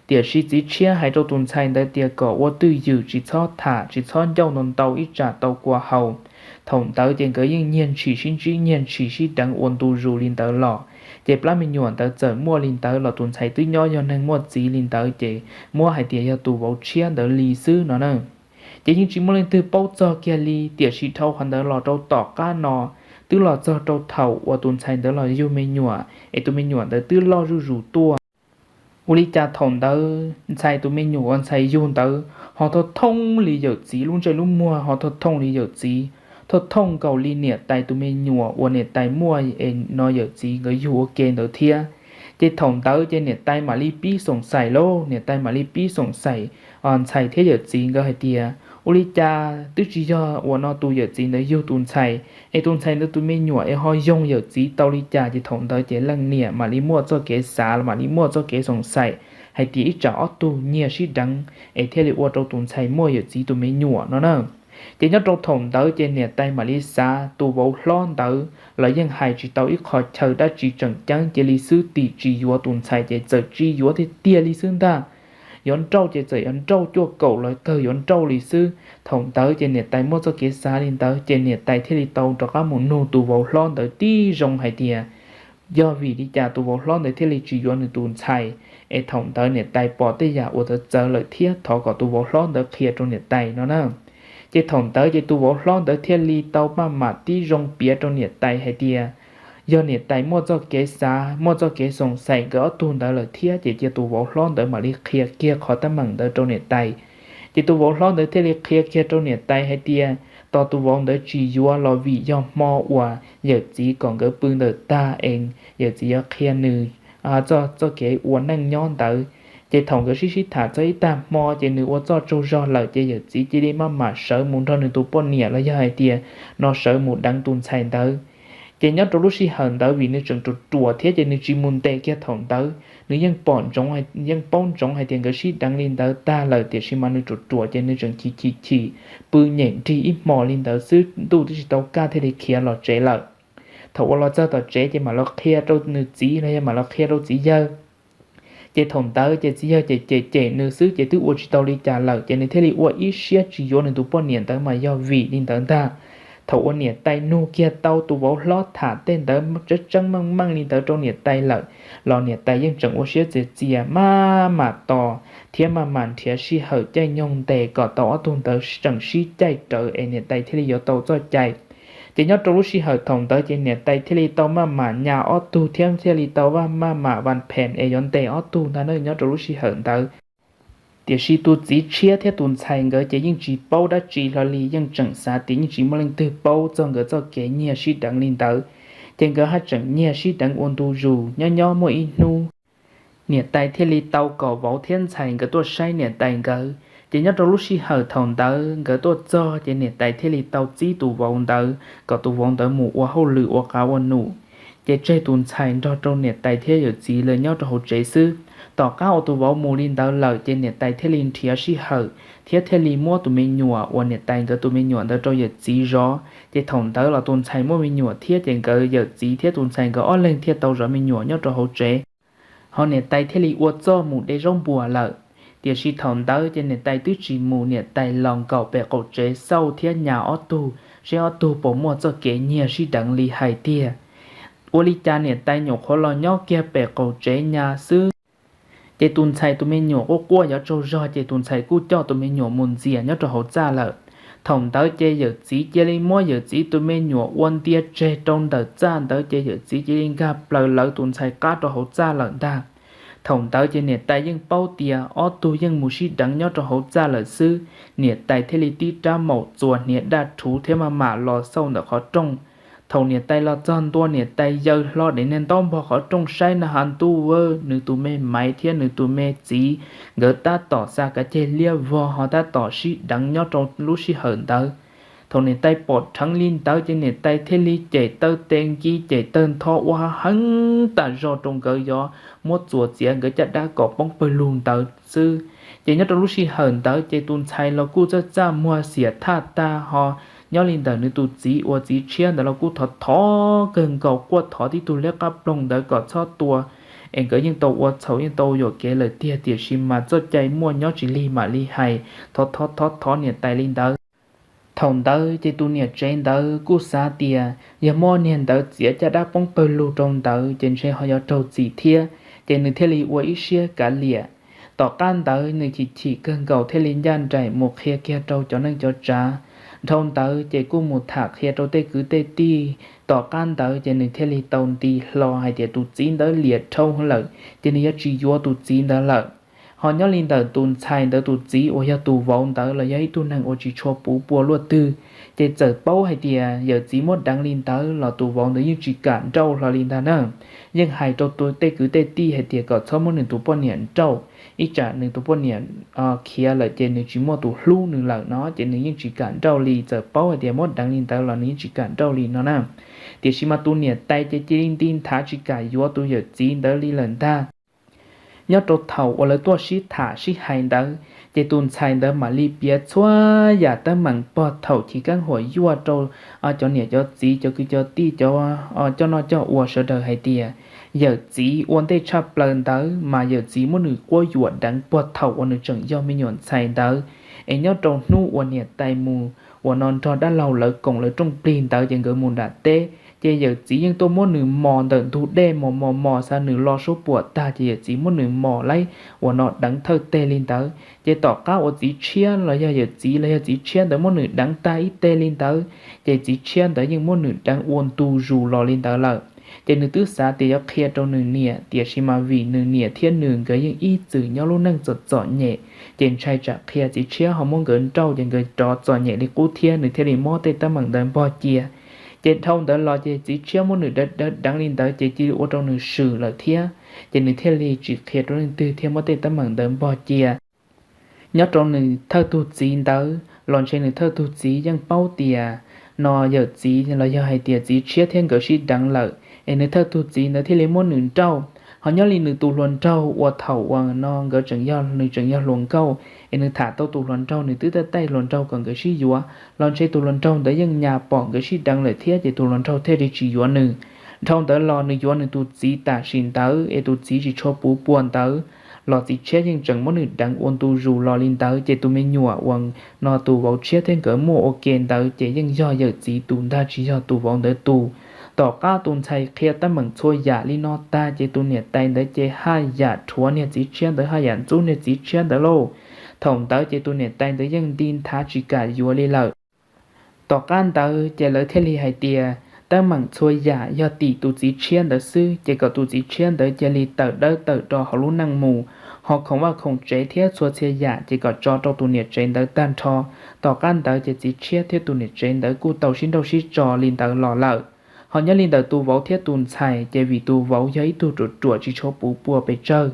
Tiam sis txiv tshiab hais rau tus ntxhais ntawd tias kom ua twj ywm, tsis txhob tham, tsis txhob ncauj ntau ntau, ib tsam tau kua haus. Thaum ntawd ces nkawd yeej nyiag ntshis sib ntsib, nyiag ntshis sib deev ua ntu zus li ntawd los. Ces plab me nyuam ntawd txawm muaj li ntawd los tus ntxhais twb nyob yog neeg muaj txiv li ntawd, ces muab hais tias yog tus vauv tshiab ntawd li xwb no na. Ces yeej tsis muaj leej twg paub txog kiag li. Tiam sis dhau qhov ntawd los rau tom qab no, twb los txog rau thaum uas tus ntxhais ntawd los yug me nyuam es tus me nyuam ntawd twb loj zuj zus tuaj. Ua li cas thaum ntawd ntxhais tus me nyuam uas ntxhais yug ntawd ho thoj thooj li yawm txiv lub ntsej lub muag, ho thoj thooj li yawm txiv, thoj thooj nkaus li niam tais tus me nyuam uas niam tais muaj es no yawm txiv nkawd yug ua ke ntawd thiab. Ces thaum ntawd ces niam tais mam li pib xoom xaim lauj, niam tais mam li pib xoom xaim ntxhais thiab yawm txiv nkawd hais tias, ua li cas twb tsis yog uas no tus yawm txiv ntawd yug tus ntxhais, es tus ntxhais ntawd tus me nyuam es ho yoog yawm txiv tau li cas. Ces thaum ntawd ces leej niam mam li muaj txoj kev xav los mam li muaj txoj kev xoom xaim hais tias ib tsam ob tug nyiag sib deev es thiaj li ua rau tus ntxhais muaj yawm txiv tus me nyuam no na. Ces nyob rau thaum ntawd ces niam tais mam li xav, tus vauv hlob ntawd los yeej hais tsis tau ib qho chaw dab tsi tseem ceeb, cia li xwb tim tsis yuav tus ntxhais ces txawm tsis yuav tiag tiag li xwb ntag. Yuav nrauj ces txawm yuav nrauj cuaj kaum los kawg yuav nrauj li xwb. Thaum ntawd ces niam tais muaj txoj kev xav li ntawd ces niam tais thiaj li tau rov qab mus nug tus vauv hlob ntawd tib zoo hais tias yog vim li cas tus vauv hlob ntawd thiaj li tsis yuav nws tus ntxhais. Es thaum ntawd niam tais pom tej yam uas txawv txawv lawm thiab thov kom tus vauv hlob ntawd qhia rau niam tais no na. Ces thaum ntawd ces tus vauv hlob ntawd thiaj li tau maj mam tib zoo piav rau niam tais hais tias yog niam tais muaj txoj kev xav, muaj txoj kev xoom xaim nkawd ob tug ntawd lawm thiab, ces cia tus vauv hlob ntawd mam li qhia kiag qhov teeb meem ntawd rau niam tais. Ces tus vauv hlob ntawd thiaj li qhia kiag rau niam tais hais tias tos tus vauv ntawd tsis yuav los vim yog hmo uas yawm txiv kom nkawd pw ntawm tag es yawm txiv yuav qhia nws txoj kev ua neej nyob ntawd. Ces thaum nkawd sib sib tham txog ib tag hmo ces nws ua txoj tsaug zog lawm, ces yawm txiv cia li maj mam sawv mus nrog nws tus poj niam los yog hais tias no sawv mus deev tus ntxhais ntawd. Ces nyob rau lub sij hawm ntawd vim nws tseem ruam ruam thiab ces nws tsis mus ntes kiag thaum ntawd, nws yeej pom ntsoov, yeej paub ntsoov hais tias nkawd sib deev li ntawd tag lawm, tiam sis mas nws ruam ruam ces nws tseem chim chim chim, pw nyem nrig ib hmos li ntawd xwb, ntuj twb tsis tau kaj thiaj li khiav los tsev lawm. Thaum uas los txog tom tsev ces mam los qhia rau nws txiv los yog mam los qhia rau txiv yawg. Ces thaum ntawd ces txiv yawg ces cem cem nws xwb ces twb ua tsis tau li cas lawm, ces nws thiaj li ua ib siab tsis yuav nws tus poj niam ntawd mas yog vim li ntawd ntag. Thaum uas niam tais nug kiag tau tus vauv hlob tham tej ntawd tseeb tseeb meej meej li ntawd rau niam tais lawm, los niam tais yeej tseem ua siab txias txias maj mam tos thiab maj mam nrhiav sij hawm caij nyoog ntes kom tau ob tug ntawd tseem sib caij rawv es niam tais thiaj li yuav tau txoj cai. Ces nyob rau lub sij hawm thaum ntawd ces niam tais thiaj li tau maj mam nyas ob tug thiab thiaj li tau maj mam vas phem es yuav ntes ob tug ntag na nyob rau lub sij hawm ntawd. Tiam sis tus txiv tshiab thiab tus ntxhais nkawd ces yeej tsis paub dab tsi hlo li, yeej tseem xav tias yeej tsis muaj leej twg paub txog nkawd txoj kev nyiag sib deev li ntawd. Ces nkawd haj tseem nyiag sib deev ua ntu zus. Nyob nyob muaj ib hnub, niam tais thiaj li tau kom vauv thiab ntxhais nkawd tuaj saib niam tais nkawd. Ces nyob rau lub sij hawm thaum ntawd nkawd tuaj txog ces niam tais thiaj li tau txib tus vauv ntawd kom tus vauv ntawd mus ua hauj lwm ua qav ua num, ces tseg tus ntxhais nrog rau niam tais thiab yawm txiv lawv nyob rau hauv tsev xwb. Tom qab uas tus vauv mus li ntawd lawm ces niam tais thiaj li nrhiav sij hawm thiab thiaj li muab tus me nyuam uas niam tais nkawd tus me nyuam ntawd rau yawm txiv zov. Ces thaum ntawd los tus ntxhais muaj me nyuam thiab, ces nkawd yawm txiv thiab tus ntxhais nkawd ob leeg thiaj tau zov me nyuam nyob rau hauv tsev. Ho niam tais thiaj li ua txuj mus de zaub npuas lawm. Tiam sis thaum ntawd ces niam tais twb tsis mus, niam tais los nkaum pem qaum tsev xauj thiab nyas ob tug, seb ob tug puas muaj txoj kev nyiag sib deev li hais tiag. Ua li cas niam tais nyuam qhuav los nyob kiag pem qaum tsev nyas xwb, ces tus ntxhais tus me nyuam quaj quaj yuav tsaug zog, ces tus ntxhais kuj coj tus me nyuam mus ntxias nyob rau hauv txaj lawm. Thaum ntawd ces yawm txiv cia li muab yawm txiv tus me nyuam ua ntia tseg rau ntawm txaj ntawd, ces yawm txiv cia li nkag plaws lawv tus ntxhais qab rau hauv txaj lawm ntag. Thaum ntawd ces niam tais yeej paub tias ob tug yeej mus sib deev nyob rau hauv txaj lawm xwb, niam tais thiaj li tib rab maum txuas hniav daj rhuv thiab maj mam los xauj ntawm qhov rooj. Thaum niam tais los txog ntua, niam tais yaws hlo daim niag ntaub npog qhov rooj saib na has ntuj, nws tus me maiv thiab nws tus me txiv nkawd tab tom xa kav ceg liab vog ho tab tom sib deev nyob rau lub sij hawm ntawd. Thaum niam tais pom rheev li ntawd ces niam tais thiaj li cem taw tes nki cem taw ntho ua heev tas zog rau nkawd, yuav muab txuas txiav nkawd caj dab kom poob pawg lug ntawd xwb. Ces nyob rau lub sij hawm ntawd ces tus ntxhais los kuj txaj txaj muag xiam thaj tag ho nyob li ntawm nws tus txiv uas txiv tshiab ntawd los kuj thov thov kawg nkaus, quaj thov tib tug liab qab ploog ntawd kom txhob tua, es nkawd yeej tau ua txhaum yeej tau yuam kev lawm tiag, tiam sis mas txoj cai muaj nyob tsis lig mam li hais, thov thov thov thov niam tais li ntawd. Thaum ntawd ces tus niam tsev ntawd kuj xav tias yog muab niag ntawd txiav caj dab poob pawg lug rau ntawd ces ntshe ho yuav raug txim thiab, ces nws thiaj li ua ib siab kav liam. Tom qab ntawd nws chim chim kawg nkaus thiaj li ncaj nraim mus qhia kiag rau cov neej cov tsav. Dhau ntawd ces kuj mus tham qhia rau tej kwv tej tij. Tom qab ntawd ces nws thiaj li tau nti hlo hais tias tus txiv ntawd liam dhau lawm, ces nws yuav tsis yuav tus txiv ntawd lawm. Ho nyob li ntawm tus ntxhais ntawd tus txiv uas yog tus vauv ntawd los yog ib tug neeg uas tsis tshua puv pua luaj twg, ces txawm paub hais tias yawm txiv muab deev li ntawd los tus vauv ntawd yeej tsis kam nrauj hlo li ntag na. Yeej hais rau tej kwv tej tij hais tias kom txhob muab nws tus poj niam nrauj, ib tsam nws tus poj niam khiav lawm ces nws tsis muaj tus hlub nws lawm no, ces nws yeej tsis kam nrauj li. Txawm paub hais tias muab deev li ntawd los nws yeej tsis kam nrauj li no na. Tiam sis mas tus niam tais ces cia li nti nthav tsis kam yuav tus yawm txiv ntawd li lawm ntag. Nyob rau thaum uas lawv tuaj sib tham sib hais ntawd, ces tus ntxhais ntawd mam li piav txhua yam teeb meem pog thaum chiv keeb huam yuaj rau cov niam cov txiv cov kwv cov tij cov coj noj coj ua sawv daws hais tias yawm txiv ua ntej tshaj plaws ntawd mas yawm txiv muab nws quab yuam deev pog thaum uas nws tseem yog me nyuam ntxhais ntawd. Es nyob rau hnub uas niam tais mus uas no nrog dab laug lawv koom lawv rooj plig ntawd ces nkawd mus nram teb, ces yawm txiv yeej tuaj muab nws mos ntawm ntug dej mos mos mos xa nws lo suab puam tag ces yawm txiv muab nws mos laib uas no deev thawj teg li ntawd. Ces tom qab uas txiv tshiab los yog yawm txiv los yog txiv tshiab ntawd muab nws deev tag ib teg li ntawd, ces txiv tshiab ntawd yeej muab nws deev ua ntu zus los li ntawd lawm. Ces nws twb xav tias yuav qhia rau nws niam, tiam sis mas vim nws niam thiab nws nkawd yeej ib txwm nyob lub neej txom txom nyem, ces ntshai tsam qhia txiv tshiab ho muab nkawd nrauj ces nkawd rov txom nyem li qub thiab, nws thiaj li muab tej teeb meem ntawd npog cia. Ces dhau ntawd los ces txiv tshiab muab nws deev deev deev li ntawd ces cia li ua rau nws swm lawm thiab, ces nws thiaj li tsis qhia rau leej twg thiab muab tej teeb meem ntawd npog cia. Nyob rau nws thawj tug txiv ntawd los ntshe nws thawj tug txiv yeej paub tias no yawm txiv los yog hais tias txiv tshiab thiab nkawd sib deev lawm, es nws thawj tug txiv ntawd thiaj li muab nws nrauj. Ho nyob li nws tus hluas nraug uas thaum uas no nkawd tseem yog, nws tseem yog hluas nkauj, es nws tham tau tus hluas nraug, nws twb taij taij hluas nraug kom nkawd sib yuav, los ntshe tus hluas nraug ntawd yeej nyas pom nkawd sib deev lawm thiab, ces tus hluas nraug thiaj li tsis yuav nws. Dhau ntawd los nws yuav nws tus txiv tam sim ntawd es tus txiv tsis tshua puv pua ntawd, los txiv tshiab yeej tseem muab nws deev ua ntu zus los li ntawd, ces tus me nyuam uas no tus vauv tshiab thiab nkawd muaj ua ke ntawd ces yeej yog yawm txiv tus ntag tsis yog tus vauv ntawd tus. Tom qab tus ntxhais qhia teeb meem txhua yam li no tag ces tus niam tais ntawd ces haj yam rhuav niag txiv tshiab ntawd, haj yam ntxub niag txiv tshiab ntawd lauj. Thaum ntawd ces tus niam tais ntawd yeej nti nthav tsis kam yuav li lawm. Tom qab ntawd ces lawv thiaj li hais tias teeb meem txhua yam yog tim tus txiv tshiab ntawd xwb, ces kom tus txiv tshiab ntawd cia li tawm dawb tawm do hauv lub neej mus, ho khoom vaj khoom tsev thiab txhua txhia yam ces kom tso rau tus niam tsev ntawd tag nrho. Tom qab ntawd ces txiv tshiab thiab tus niam tsev ntawd kuj tau sib nrauj sib tso li ntawd los lawm. Ho nyob li ntawm tus vauv thiab tus ntxhais ces vim tus vauv yog ib tug ruam ruam tsis tshua puv pua pes tsawg,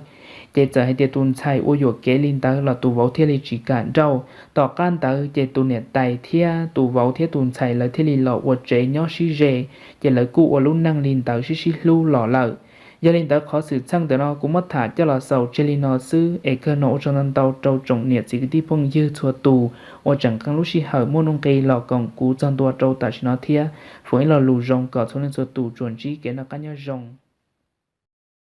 ces txawm hais tias tus ntxhais ua yuam kev li ntawd los tus vauv thiaj li tsis kam nrauj. Tom qab ntawd ces tus niam tais thiab tus vauv thiab tus ntxhais lawv thiaj li los ua tsev nyob sib ze, ces lawv kuj ua lub neej li ntawd sib sib hlub los lawm. Yog li ntawd qhov xwm txheej ntawm no kuv muab tham coj los xaus tseg li no xwb es kawg no ua tsaug ntau ntau rau tsoom niam txiv kwv tij phooj ywg txhua tus uas tseem nqee lub sij hawm muaj nuj nqis los koom kuv txog ntua rau tam sim no thiab foom ib lo lus zoo kom txhua leej txhua tus tsuas ntsib kev noj qab nyob zoo.